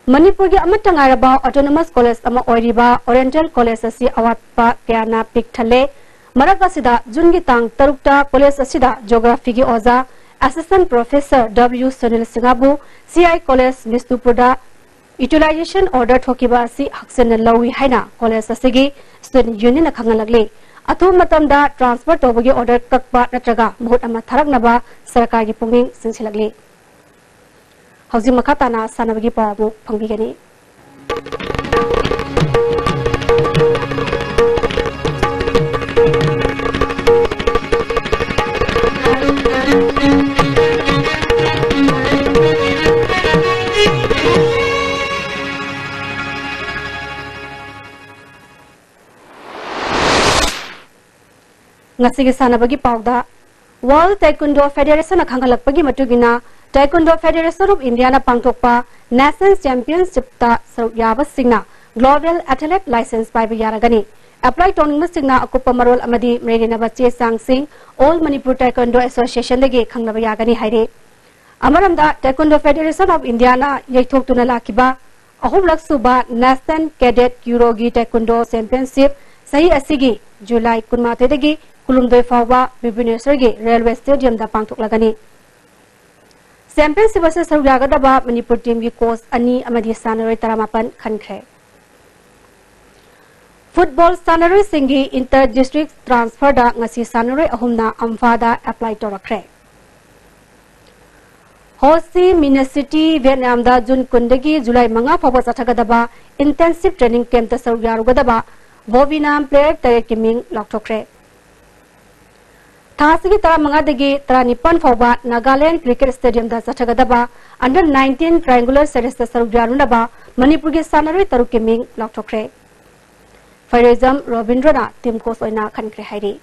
ꯃꯅꯤꯄꯨꯔꯒꯤ ꯑꯃꯠꯇ ꯉꯥꯏꯔꯕ autonomous college ꯑꯃ ꯑꯣꯏꯔꯤꯕ Oriental College ꯑꯁꯤ ꯑꯋꯥꯠꯄ ꯀꯌꯥꯅ ꯄꯤꯛ ꯊꯜꯂꯦ꯫ ꯃꯔꯛ ꯑꯁꯤꯗ June-ꯒꯤ ꯇꯥꯡ ꯇꯔꯨꯛꯇ college ꯑꯁꯤꯗ Geography-ꯒꯤ ꯑꯣꯖꯥ Assistant Professor W Sunil ꯁꯤꯡꯍꯕꯨ C I College ꯕꯤꯁꯅꯨꯄꯨꯔꯗ utilization order ꯊꯣꯛꯈꯤꯕ ꯑꯁꯤ ꯍꯛꯆꯤꯟꯅ ꯂꯧꯏ ꯍꯥꯏꯅ college ꯑꯁꯤꯒꯤ student union-ꯅ ꯈꯪꯍꯜꯂꯛꯂꯤ꯫ ꯑꯊꯨꯕ ꯃꯇꯝꯗ transfer ꯇꯧꯕꯒꯤ order ꯀꯛꯄ ꯅꯠꯇ꯭ꯔꯒ ꯃꯍꯨꯠ ꯑꯃ ꯊꯥꯔꯛꯅꯕ ꯁꯔꯀꯥꯔꯒꯤ ꯄꯨꯛꯅꯤꯡ ꯆꯤꯡꯁꯤꯜꯂꯛꯂꯤ꯫ ꯍꯧꯖꯤꯛ ꯃꯈꯥ ꯇꯥꯅ ꯁꯥꯟꯅꯕꯒꯤ ꯄꯥꯎ ꯑꯃꯨꯛ ꯐꯪꯕꯤꯒꯅꯤ꯫ ꯉꯁꯤꯒꯤ ꯁꯥꯟꯅꯕꯒꯤ ꯄꯥꯎꯗ, World Taekwondo Federation ꯅ ꯈꯪꯍꯜꯂꯛꯄꯒꯤ ꯃꯇꯨꯡ ꯏꯟꯅ, Taekwondo Federation of India ꯅ ꯄꯥꯡꯊꯣꯛꯄ National Championship ꯇ ꯁꯔꯨꯛ ꯌꯥꯕꯁꯤꯡꯅ Global Athlete License ꯄꯥꯏꯕ ꯌꯥꯔꯒꯅꯤ꯫ Apply ꯇꯧꯅꯤꯡꯕꯁꯤꯡꯅ ꯑꯀꯨꯞꯄ ꯃꯔꯣꯜ ꯑꯃꯗꯤ ꯃꯔꯤ ꯂꯩꯅꯕ ꯆꯦ ꯆꯥꯡꯁꯤꯡ All Manipur Taekwondo Association ꯗꯒꯤ ꯈꯪꯅꯕ ꯌꯥꯒꯅꯤ ꯍꯥꯏꯔꯤ꯫ ꯑꯃꯔꯣꯝꯗ, Taekwondo Federation of India ꯅ ꯌꯩꯊꯣꯛꯇꯨꯅ ꯂꯥꯛꯈꯤꯕ ꯑꯍꯨꯝꯂꯛ ꯁꯨꯕ National Cadet Kyodogi Taekwondo Championship ꯆꯍꯤ ꯑꯁꯤꯒꯤ ꯖꯨꯂꯥꯏ ꯀꯨꯟꯃꯥꯊꯣꯏꯗꯒꯤ ꯀꯨꯟꯍꯨꯝꯗꯣꯏ ꯐꯥꯎꯕ ꯚꯨꯕꯅꯦꯁ꯭ꯋꯔꯒꯤ Railway Stadium ꯗ ꯄꯥꯡꯊꯣꯛꯂꯒꯅꯤ꯫ Championship ꯑꯁꯤꯗ ꯁꯔꯨꯛ ꯌꯥꯒꯗꯕ ꯃꯅꯤꯄꯨꯔ team ꯒꯤ coach ꯑꯅꯤ ꯑꯃꯗꯤ ꯁꯥꯟꯅꯔꯣꯏ ꯇꯔꯥꯃꯥꯄꯟ ꯈꯟꯈ꯭ꯔꯦ꯫ Football ꯁꯥꯟꯅꯔꯣꯏꯁꯤꯡꯒꯤ inter district transfer ꯗ ꯉꯁꯤ ꯁꯥꯟꯅꯔꯣꯏ ꯑꯍꯨꯝꯅ ꯑꯝꯐꯥꯗ apply ꯇꯧꯔꯛꯈ꯭ꯔꯦ꯫ Ho Chi Minh City, Vietnam ꯗ ꯖꯨꯟ ꯀꯨꯟꯗꯒꯤ ꯖꯨꯂꯥꯏ ꯃꯉꯥ ꯐꯥꯎꯕ ꯆꯠꯊꯒꯗꯕ intensive training camp ꯇ ꯁꯔꯨꯛ ꯌꯥꯔꯨꯒꯗꯕ Vovinam player ꯇꯔꯦꯠꯀꯤ ꯃꯤꯡ ꯂꯥꯎꯊꯣꯛꯈ꯭ꯔꯦ꯫ ꯊꯥ ꯑꯁꯤꯒꯤ ꯇꯔꯥꯃꯉꯥꯗꯒꯤ ꯇꯔꯥꯅꯤꯄꯥꯟ ꯐꯥꯎꯕ Nagaland Cricket Stadium ꯗ ꯆꯠꯊꯒꯗꯕ Under nineteen Triangular Series ꯇ ꯁꯔꯨꯛ ꯌꯥꯔꯨꯅꯕ ꯃꯅꯤꯄꯨꯔꯒꯤ ꯁꯥꯟꯅꯔꯣꯏ ꯇꯔꯨꯛꯀꯤ ꯃꯤꯡ ꯂꯥꯎꯊꯣꯛꯈ꯭ꯔꯦ꯫ ꯐꯩꯔꯩꯖꯝ ꯔꯣꯕꯤꯟꯗ꯭ꯔꯣꯅ team coach ꯑꯣꯏꯅ ꯈꯟꯈ꯭ꯔꯦ ꯍꯥꯏꯔꯤ꯫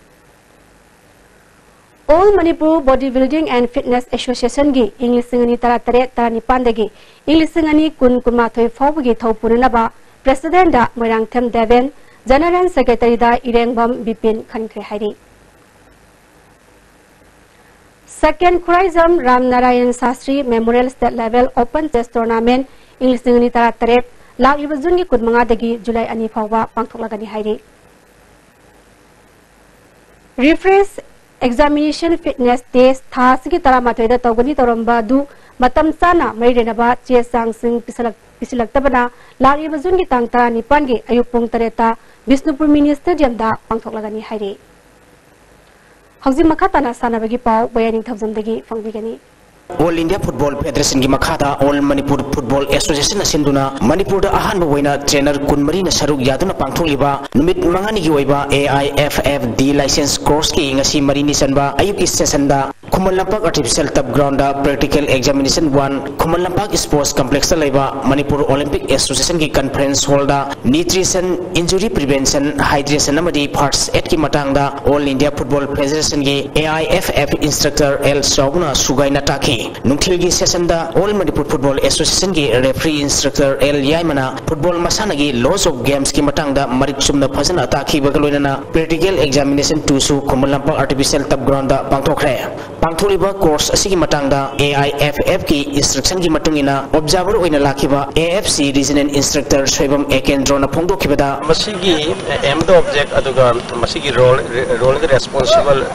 All Manipur Body Building and Fitness Association ꯒꯤ ꯏꯪ ꯂꯤꯁꯤꯡ ꯑꯅꯤ ꯇꯔꯥꯇꯔꯦꯠ ꯇꯔꯥꯅꯤꯄꯥꯟꯗꯒꯤ ꯏꯪ ꯂꯤꯁꯤꯡ ꯑꯅꯤ ꯀꯨꯟ ꯀꯨꯟꯃꯥꯊꯣꯏ ꯐꯥꯎꯕꯒꯤ ꯊꯧ ꯄꯨꯅꯅꯕ President ꯗ ꯃꯣꯏꯔꯥꯡꯊꯦꯝ ꯗꯦꯕꯦꯟ, General Secretary ꯗ ꯏꯔꯦꯡꯕꯝ ꯕꯤꯄꯤꯟ ꯈꯟꯈ꯭ꯔꯦ ꯍꯥꯏꯔꯤ꯫ Second Khuraijam Ram Narayan Shastri Memorial State Level Open Chess Tournament ꯏꯪ ꯂꯤꯁꯤꯡ ꯑꯅꯤ ꯇꯔꯥꯇꯔꯦꯠ ꯂꯥꯛꯂꯤꯕ ꯖꯨꯟꯒꯤ ꯀꯨꯟꯃꯉꯥꯗꯒꯤ ꯖꯨꯂꯥꯏ ꯑꯅꯤ ꯐꯥꯎꯕ ꯄꯥꯡꯊꯣꯛꯂꯒꯅꯤ ꯍꯥꯏꯔꯤ꯫ Refresh Examination Fitness Test ꯊꯥ ꯑꯁꯤꯒꯤ ꯇꯔꯥꯃꯥꯊꯣꯏꯗ ꯇꯧꯒꯅꯤ ꯇꯧꯔꯝꯕ ꯑꯗꯨ ꯃꯇꯝ ꯆꯥꯅ ꯃꯔꯤ ꯂꯩꯅꯕ ꯆꯦ ꯆꯥꯡꯁꯤꯡ ꯄꯤꯁꯤꯜꯂꯛ-, ꯄꯤꯁꯤꯜꯂꯛꯇꯕꯅ ꯂꯥꯛꯂꯤꯕ ꯖꯨꯟꯒꯤ ꯇꯥꯡ ꯇꯔꯥꯅꯤꯄꯥꯟꯒꯤ ꯑꯌꯨꯛ ꯄꯨꯡ ꯇꯔꯦꯠꯇ ꯕꯤꯁꯅꯨꯄꯨꯔ ꯃꯤꯅꯤ ꯁ꯭ꯇꯦꯗꯤꯌꯝꯗ ꯄꯥꯡꯊꯣꯛꯂꯒꯅꯤ ꯍꯥꯏꯔꯤ꯫ ꯍꯧꯖꯤꯛ ꯃꯈꯥ ꯇꯥꯅ ꯁꯥꯟꯅꯕꯒꯤ ꯄꯥꯎ ꯕꯣꯌꯥ ꯅꯤꯡꯊꯧꯖꯝꯗꯒꯤ ꯐꯪꯕꯤꯒꯅꯤ꯫ All India Football Federation ꯒꯤ ꯃꯈꯥꯗ All Manipur Football Association ꯅ ꯁꯤꯟꯗꯨꯅ ꯃꯅꯤꯄꯨꯔꯗ ꯑꯍꯥꯟꯕ ꯑꯣꯏꯅ trainer ꯀꯨꯟꯃꯔꯤꯅ ꯁꯔꯨꯛ ꯌꯥꯗꯨꯅ ꯄꯥꯡꯊꯣꯛꯂꯤꯕ ꯅꯨꯃꯤꯠ ꯃꯉꯥꯅꯤꯒꯤ ꯑꯣꯏꯕ A I F F D license course ꯀꯤ ꯉꯁꯤ ꯃꯔꯤꯅꯤ ꯆꯟꯕ ꯑꯌꯨꯛꯀꯤ session ꯗ Khuman Lampak Artificial Turf Ground ꯗ practical examination one, Khuman Lampak Sports Complex ꯇ ꯂꯩꯕ Manipur Olympic Association ꯒꯤ conference hall ꯗ nutrition, injury prevention, hydration ꯑꯃꯗꯤ first aid ꯀꯤ ꯃꯇꯥꯡꯗ All India Football Federation ꯒꯤ A I F F instructor L ꯆꯥꯎꯕꯅ ꯁꯨꯒꯥꯏꯅ ꯇꯥꯛꯈꯤ꯫ ꯅꯨꯡꯊꯤꯜꯒꯤ session ꯗ All Manipur Football Association ꯒꯤ referee instructor L ꯌꯥꯏꯃꯅ football ꯃꯁꯥꯟꯅꯒꯤ laws of games ꯀꯤ ꯃꯇꯥꯡꯗ ꯃꯔꯤꯛ ꯆꯨꯝꯅ ꯐꯖꯅ ꯇꯥꯛꯈꯤꯕꯒ ꯂꯣꯏꯅꯅ practical examination two ꯁꯨ Khuman Lampak Artificial Turf Ground ꯗ ꯄꯥꯡꯊꯣꯛꯈ꯭ꯔꯦ꯫ ꯄꯥꯡꯊꯣꯛꯂꯤꯕ course ꯑꯁꯤꯒꯤ ꯃꯇꯥꯡꯗ A I F F ꯀꯤ instruction ꯒꯤ ꯃꯇꯨꯡ ꯏꯟꯅ observer ꯑꯣꯏꯅ ꯂꯥꯛꯈꯤꯕ A F C Regional Instructor Soibam ꯑꯦꯀꯦꯟꯗ꯭ꯔꯣꯅ ꯐꯣꯡꯗꯣꯛꯈꯤꯕꯗ, ꯃꯁꯤꯒꯤ aim and object ꯑꯗꯨꯒ ꯃꯁꯤꯒꯤ role, role and responsible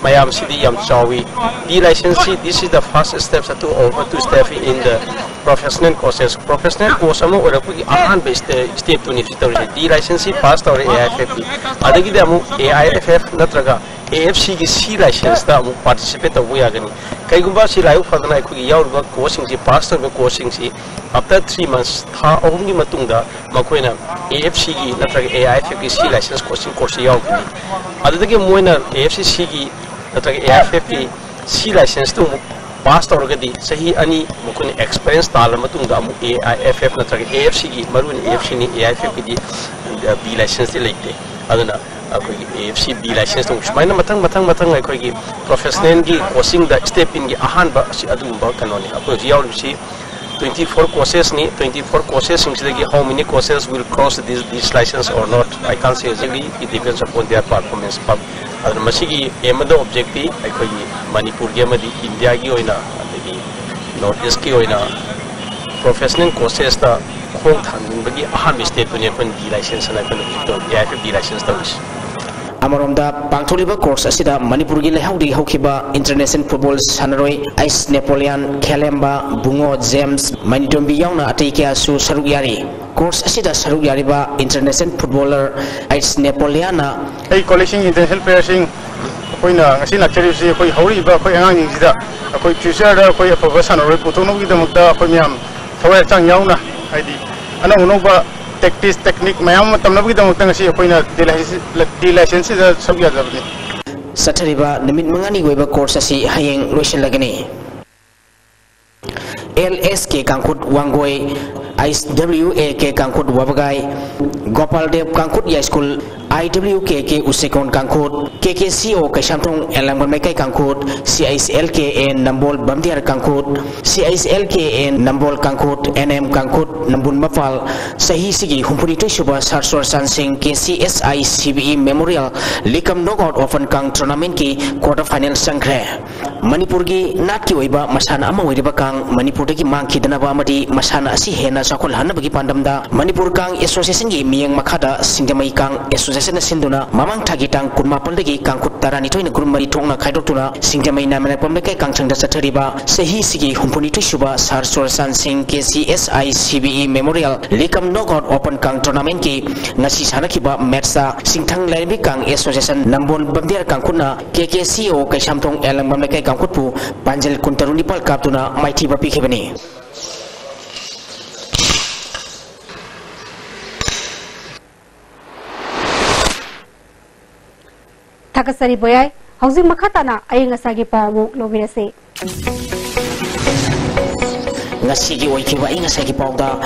ꯃꯌꯥꯝꯁꯤꯗꯤ ꯌꯥꯝ ꯆꯥꯎꯏ꯫ D license ꯁꯤ, this is the first step to over to step in the professional courses꯫ Professional course ꯑꯃ ꯑꯣꯏꯔꯛꯄꯒꯤ ꯑꯍꯥꯟꯕ step, step ꯇꯨꯅꯤ ꯁꯤ ꯇꯧꯔꯤꯁꯦ꯫ D license ꯁꯤ pass ꯇꯧꯔꯦ A I F F ꯀꯤ, ꯑꯗꯒꯤꯗꯤ ꯑꯃꯨꯛ A I F F ꯅꯠꯇ꯭ꯔꯒ A F C ꯒꯤ C license ꯇ ꯑꯃꯨꯛ participate ꯇꯧꯕ ꯌꯥꯒꯅꯤ꯫ ꯀꯩꯒꯨꯝꯕ ꯑꯁꯤ ꯂꯥꯏꯕꯛ ꯐꯗꯅ ꯑꯩꯈꯣꯏꯒꯤ ꯌꯥꯎꯔꯤꯕ course ꯁꯤꯡꯁꯤ, pass ꯇꯧꯔꯤꯕ course ꯁꯤꯡꯁꯤ after three months, ꯊꯥ ꯑꯍꯨꯝꯒꯤ ꯃꯇꯨꯡꯗ ꯃꯈꯣꯏꯅ A F C ꯒꯤ ꯅꯠꯇ꯭ꯔꯒ A I F F ꯀꯤ C license coaching course ꯁꯤ ꯌꯥꯎꯒꯅꯤ꯫ ꯑꯗꯨꯗꯒꯤ ꯃꯣꯏꯅ A F C ꯒꯤ ꯅꯠꯇ꯭ꯔꯒ A I F F ꯀꯤ C license ꯇꯨ ꯑꯃꯨꯛ pass ꯇꯧꯔꯒꯗꯤ ꯆꯍꯤ ꯑꯅꯤ ꯃꯈꯣꯏꯅ experience ꯇꯥꯜꯂ ꯃꯇꯨꯡꯗ ꯑꯃꯨꯛ A I F F ꯅꯠꯇ꯭ꯔꯒ A F C ꯒꯤ, ꯃꯔꯨꯑꯣꯏꯅ A F C ꯅꯤ, A I F F ꯀꯤꯗꯤ, ꯑ, B license ꯇꯤ ꯂꯩꯇꯦ꯫ ꯑꯗꯨꯅ ꯑꯩꯈꯣꯏꯒꯤ A F C B license ꯇꯧꯕ ꯁꯨꯃꯥꯏꯅ ꯃꯊꯪ, ꯃꯊꯪ, ꯃꯊꯪ ꯑꯩꯈꯣꯏꯒꯤ professional ꯒꯤ coaching ꯗ step in ꯒꯤ ꯑꯍꯥꯟꯕ ꯑꯁꯤ ꯑꯗꯨꯒꯨꯝꯕ ꯀꯩꯅꯣꯅꯤ꯫ ꯑꯩꯈꯣꯏ ꯍꯧꯖꯤꯛ ꯌꯥꯎꯔꯤꯕꯁꯤ twenty four courses ꯅꯤ꯫ Twenty four courses ꯁꯤꯡꯁꯤꯗꯒꯤ how many courses will cross this, this license or not, I can't say exactly, it depends upon their performance꯫ ꯑꯗꯨꯅ ꯃꯁꯤꯒꯤ aim ꯑꯃꯗ object ꯇꯤ ꯑꯩꯈꯣꯏꯒꯤ ꯃꯅꯤꯄꯨꯔꯒꯤ ꯑꯃꯗꯤ ꯏꯟꯗꯤꯌꯥꯒꯤ ꯑꯣꯏꯅ, ꯑꯗꯒꯤ North East ꯀꯤ ꯑꯣꯏꯅ professional courses ꯇ ꯈꯣꯡ ꯊꯥꯡꯖꯤꯟꯕꯒꯤ ꯑꯍꯥꯟꯕ step ꯇꯨꯅꯤ ꯑꯩꯈꯣꯏꯅ D license ꯑꯅ ꯑꯩꯈꯣꯏꯅ ꯍꯧꯖꯤꯛ ꯇꯧ-, A I F F D license ꯇꯧꯔꯤꯁꯤ꯫ ꯑꯃꯔꯣꯝꯗ, ꯄꯥꯡꯊꯣꯛꯂꯤꯕ course ꯑꯁꯤꯗ ꯃꯅꯤꯄꯨꯔꯒꯤ ꯂꯩꯍꯥꯎꯗꯒꯤ ꯍꯧꯈꯤꯕ international football ꯁꯥꯟꯅꯔꯣꯏ ꯑꯩꯁ ꯅꯦꯄꯣꯂꯤꯌꯥꯟ, ꯈꯦꯂꯦꯝꯕ, ꯕꯨꯡꯉꯣ ꯖꯦꯝꯁ, ꯃꯅꯤꯇꯣꯝꯕꯤ ꯌꯥꯎꯅ ꯑꯇꯩ ꯀꯌꯥꯁꯨ ꯁꯔꯨꯛ ꯌꯥꯔꯤ꯫ Course ꯑꯁꯤꯗ ꯁꯔꯨꯛ ꯌꯥꯔꯤꯕ international footballer ꯑꯩꯁ ꯅꯦꯄꯣꯂꯤꯌꯥꯟꯅ ꯑꯩ collegeꯁꯤꯡ international playerꯁꯤꯡ ꯑꯩꯈꯣꯏꯅ ꯉꯁꯤ ꯂꯥꯛꯆꯔꯤꯕꯁꯤ ꯑꯩꯈꯣꯏ ꯍꯧꯔꯛꯏꯕ ꯑꯩꯈꯣꯏ ꯑꯉꯥꯡꯁꯤꯡꯁꯤꯗ ꯑꯩꯈꯣꯏ futureꯗ ꯑꯩꯈꯣꯏ ꯑꯐꯕ ꯁꯥꯟꯅꯔꯣꯏ ꯄꯨꯊꯣꯛꯅꯕꯒꯤꯗꯃꯛꯇ ꯑꯩꯈꯣꯏ ꯃꯌꯥꯝ ꯊꯋꯥꯏ ꯍꯛꯆꯥꯡ ꯌꯥꯎꯅ, ꯍꯥꯏꯗꯤ ꯑꯅꯧ ꯑꯅꯧꯕ tactics, technique ꯃꯌꯥꯝ ꯑꯃ ꯇꯝꯅꯕꯒꯤꯗꯃꯛꯇ ꯉꯁꯤ ꯑꯩꯈꯣꯏꯅ D licenceꯁꯤꯗ ꯁꯔꯨꯛ ꯌꯥꯖꯕꯅꯤ꯫ ꯆꯠꯊꯔꯤꯕ ꯅꯨꯃꯤꯠ ꯃꯉꯥꯅꯤꯒꯤ ꯑꯣꯏꯕ course ꯑꯁꯤ ꯍꯌꯦꯡ ꯂꯣꯏꯁꯤꯜꯂꯒꯅꯤ꯫ L S K Kangkhut Wangoi, S W A K Kangkhut Wabagai, Gopal Dev ꯀꯥꯡꯈꯨꯠ ꯌꯥꯏꯁ꯭ꯀꯨꯜ, I W K K ꯎꯆꯦꯀꯣꯟ ꯀꯥꯡꯈꯨꯠ, K K C ꯑꯣ ꯀꯩꯁꯥꯝꯊꯣꯡ ꯑꯦꯂꯥꯡꯕꯝ ꯂꯩꯀꯥꯏ ꯀꯥꯡꯈꯨꯠ, ꯁꯤ ꯑꯩꯁ ꯑꯦꯜ ꯀꯦ ꯑꯦ ꯅꯝꯕꯣꯜ ꯕꯝꯗꯤꯌꯥꯔ ꯀꯥꯡꯈꯨꯠ, ꯁꯤ ꯑꯩꯁ L K A Nambol ꯀꯥꯡꯈꯨꯠ, and M ꯀꯥꯡꯈꯨꯠ ꯅꯝꯕꯨꯜ ꯃꯄꯥꯜ, ꯆꯍꯤꯁꯤꯒꯤ ꯍꯨꯝꯐꯨꯅꯤꯊꯣꯏ ꯁꯨꯕ ꯁꯥꯔ ꯆꯨꯔꯆꯥꯟ ꯁꯤꯡ K C S I C B E Memorial League cum Knockout Open ꯀꯥꯡ tournamentꯀꯤ quarter final ꯆꯪꯈ꯭ꯔꯦ꯫ ꯃꯅꯤꯄꯨꯔꯒꯤ ꯅꯥꯠꯀꯤ ꯑꯣꯏꯕ ꯃꯁꯥꯟꯅ ꯑꯃ ꯑꯣꯏꯔꯤꯕ ꯀꯥꯡ ꯃꯅꯤꯄꯨꯔꯗꯒꯤ ꯃꯥꯡꯈꯤꯗꯅꯕ ꯑꯃꯗꯤ ꯃꯁꯥꯟꯅ ꯑꯁꯤ ꯍꯦꯟꯅ ꯆꯥꯎꯈꯠꯍꯟꯅꯕꯒꯤ ꯄꯥꯟꯗꯝꯗ ꯃꯅꯤꯄꯨꯔ ꯀꯥꯡ Associationꯒꯤ ꯃꯤꯠꯌꯦꯡ ꯃꯈꯥꯗ ꯁꯤꯡꯖꯃꯩ ꯀꯥꯡ Associationꯅ ꯁꯤꯟꯗꯨꯅ ꯃꯃꯥꯡ ꯊꯥꯒꯤ ꯇꯥꯡ ꯀꯨꯟꯃꯥꯄꯜꯗꯒꯤ ꯀꯥꯡꯈꯨꯠ ꯇꯔꯥꯅꯤꯊꯣꯏꯅ group ꯃꯔꯤ ꯊꯣꯛꯅ ꯈꯥꯏꯗꯣꯛꯇꯨꯅ ꯁꯤꯡꯖꯃꯩ ꯅꯥꯃꯅꯦꯛꯄꯝ ꯂꯩꯀꯥꯏ ꯀꯥꯡꯁꯪꯗ ꯆꯠꯊꯔꯤꯕ ꯆꯍꯤꯁꯤꯒꯤ ꯍꯨꯝꯐꯨꯅꯤꯊꯣꯏ ꯁꯨꯕ ꯁꯥꯔ ꯆꯨꯔꯆꯥꯟ ꯁꯤꯡ K C S I C B E Memorial League cum Knockout Open ꯀꯥꯡ tournamentꯀꯤ ꯉꯁꯤ ꯁꯥꯟꯅꯈꯤꯕ matchꯇ ꯁꯤꯡꯊꯪ ꯂꯥꯏꯔꯦꯝꯕꯤ ꯀꯥꯡ Association ꯅꯝꯕꯣꯜ ꯕꯝꯗꯤꯌꯥꯔ ꯀꯥꯡꯈꯨꯠꯅ ꯀꯦ ꯀꯦ ꯁꯤ ꯑꯣ ꯀꯩꯁꯥꯝꯊꯣꯡ ꯑꯦꯂꯥꯡꯕꯝ ꯂꯩꯀꯥꯏ ꯀꯥꯡꯈꯨꯠꯄꯨ ꯄꯥꯟꯖꯜ ꯀꯨꯟꯇꯔꯨꯛ ꯅꯤꯄꯥꯜ ꯀꯥꯞꯇꯨꯅ ꯃꯥꯏꯊꯤꯕ ꯄꯤꯈꯤꯕꯅꯤ꯫ ꯊꯥꯒꯠꯆꯔꯤ ꯕꯣꯌꯥꯏ꯫ ꯍꯧꯖꯤꯛ ꯃꯈꯥ ꯇꯥꯅ ꯑꯏꯪ ꯑꯁꯥꯒꯤ ꯄꯥꯎ ꯑꯃꯨꯛ ꯂꯧꯕꯤꯔꯁꯤ꯫ ꯉꯁꯤꯒꯤ ꯑꯣꯏꯈꯤꯕ ꯑꯏꯪ ꯑꯁꯥꯒꯤ ꯄꯥꯎꯗ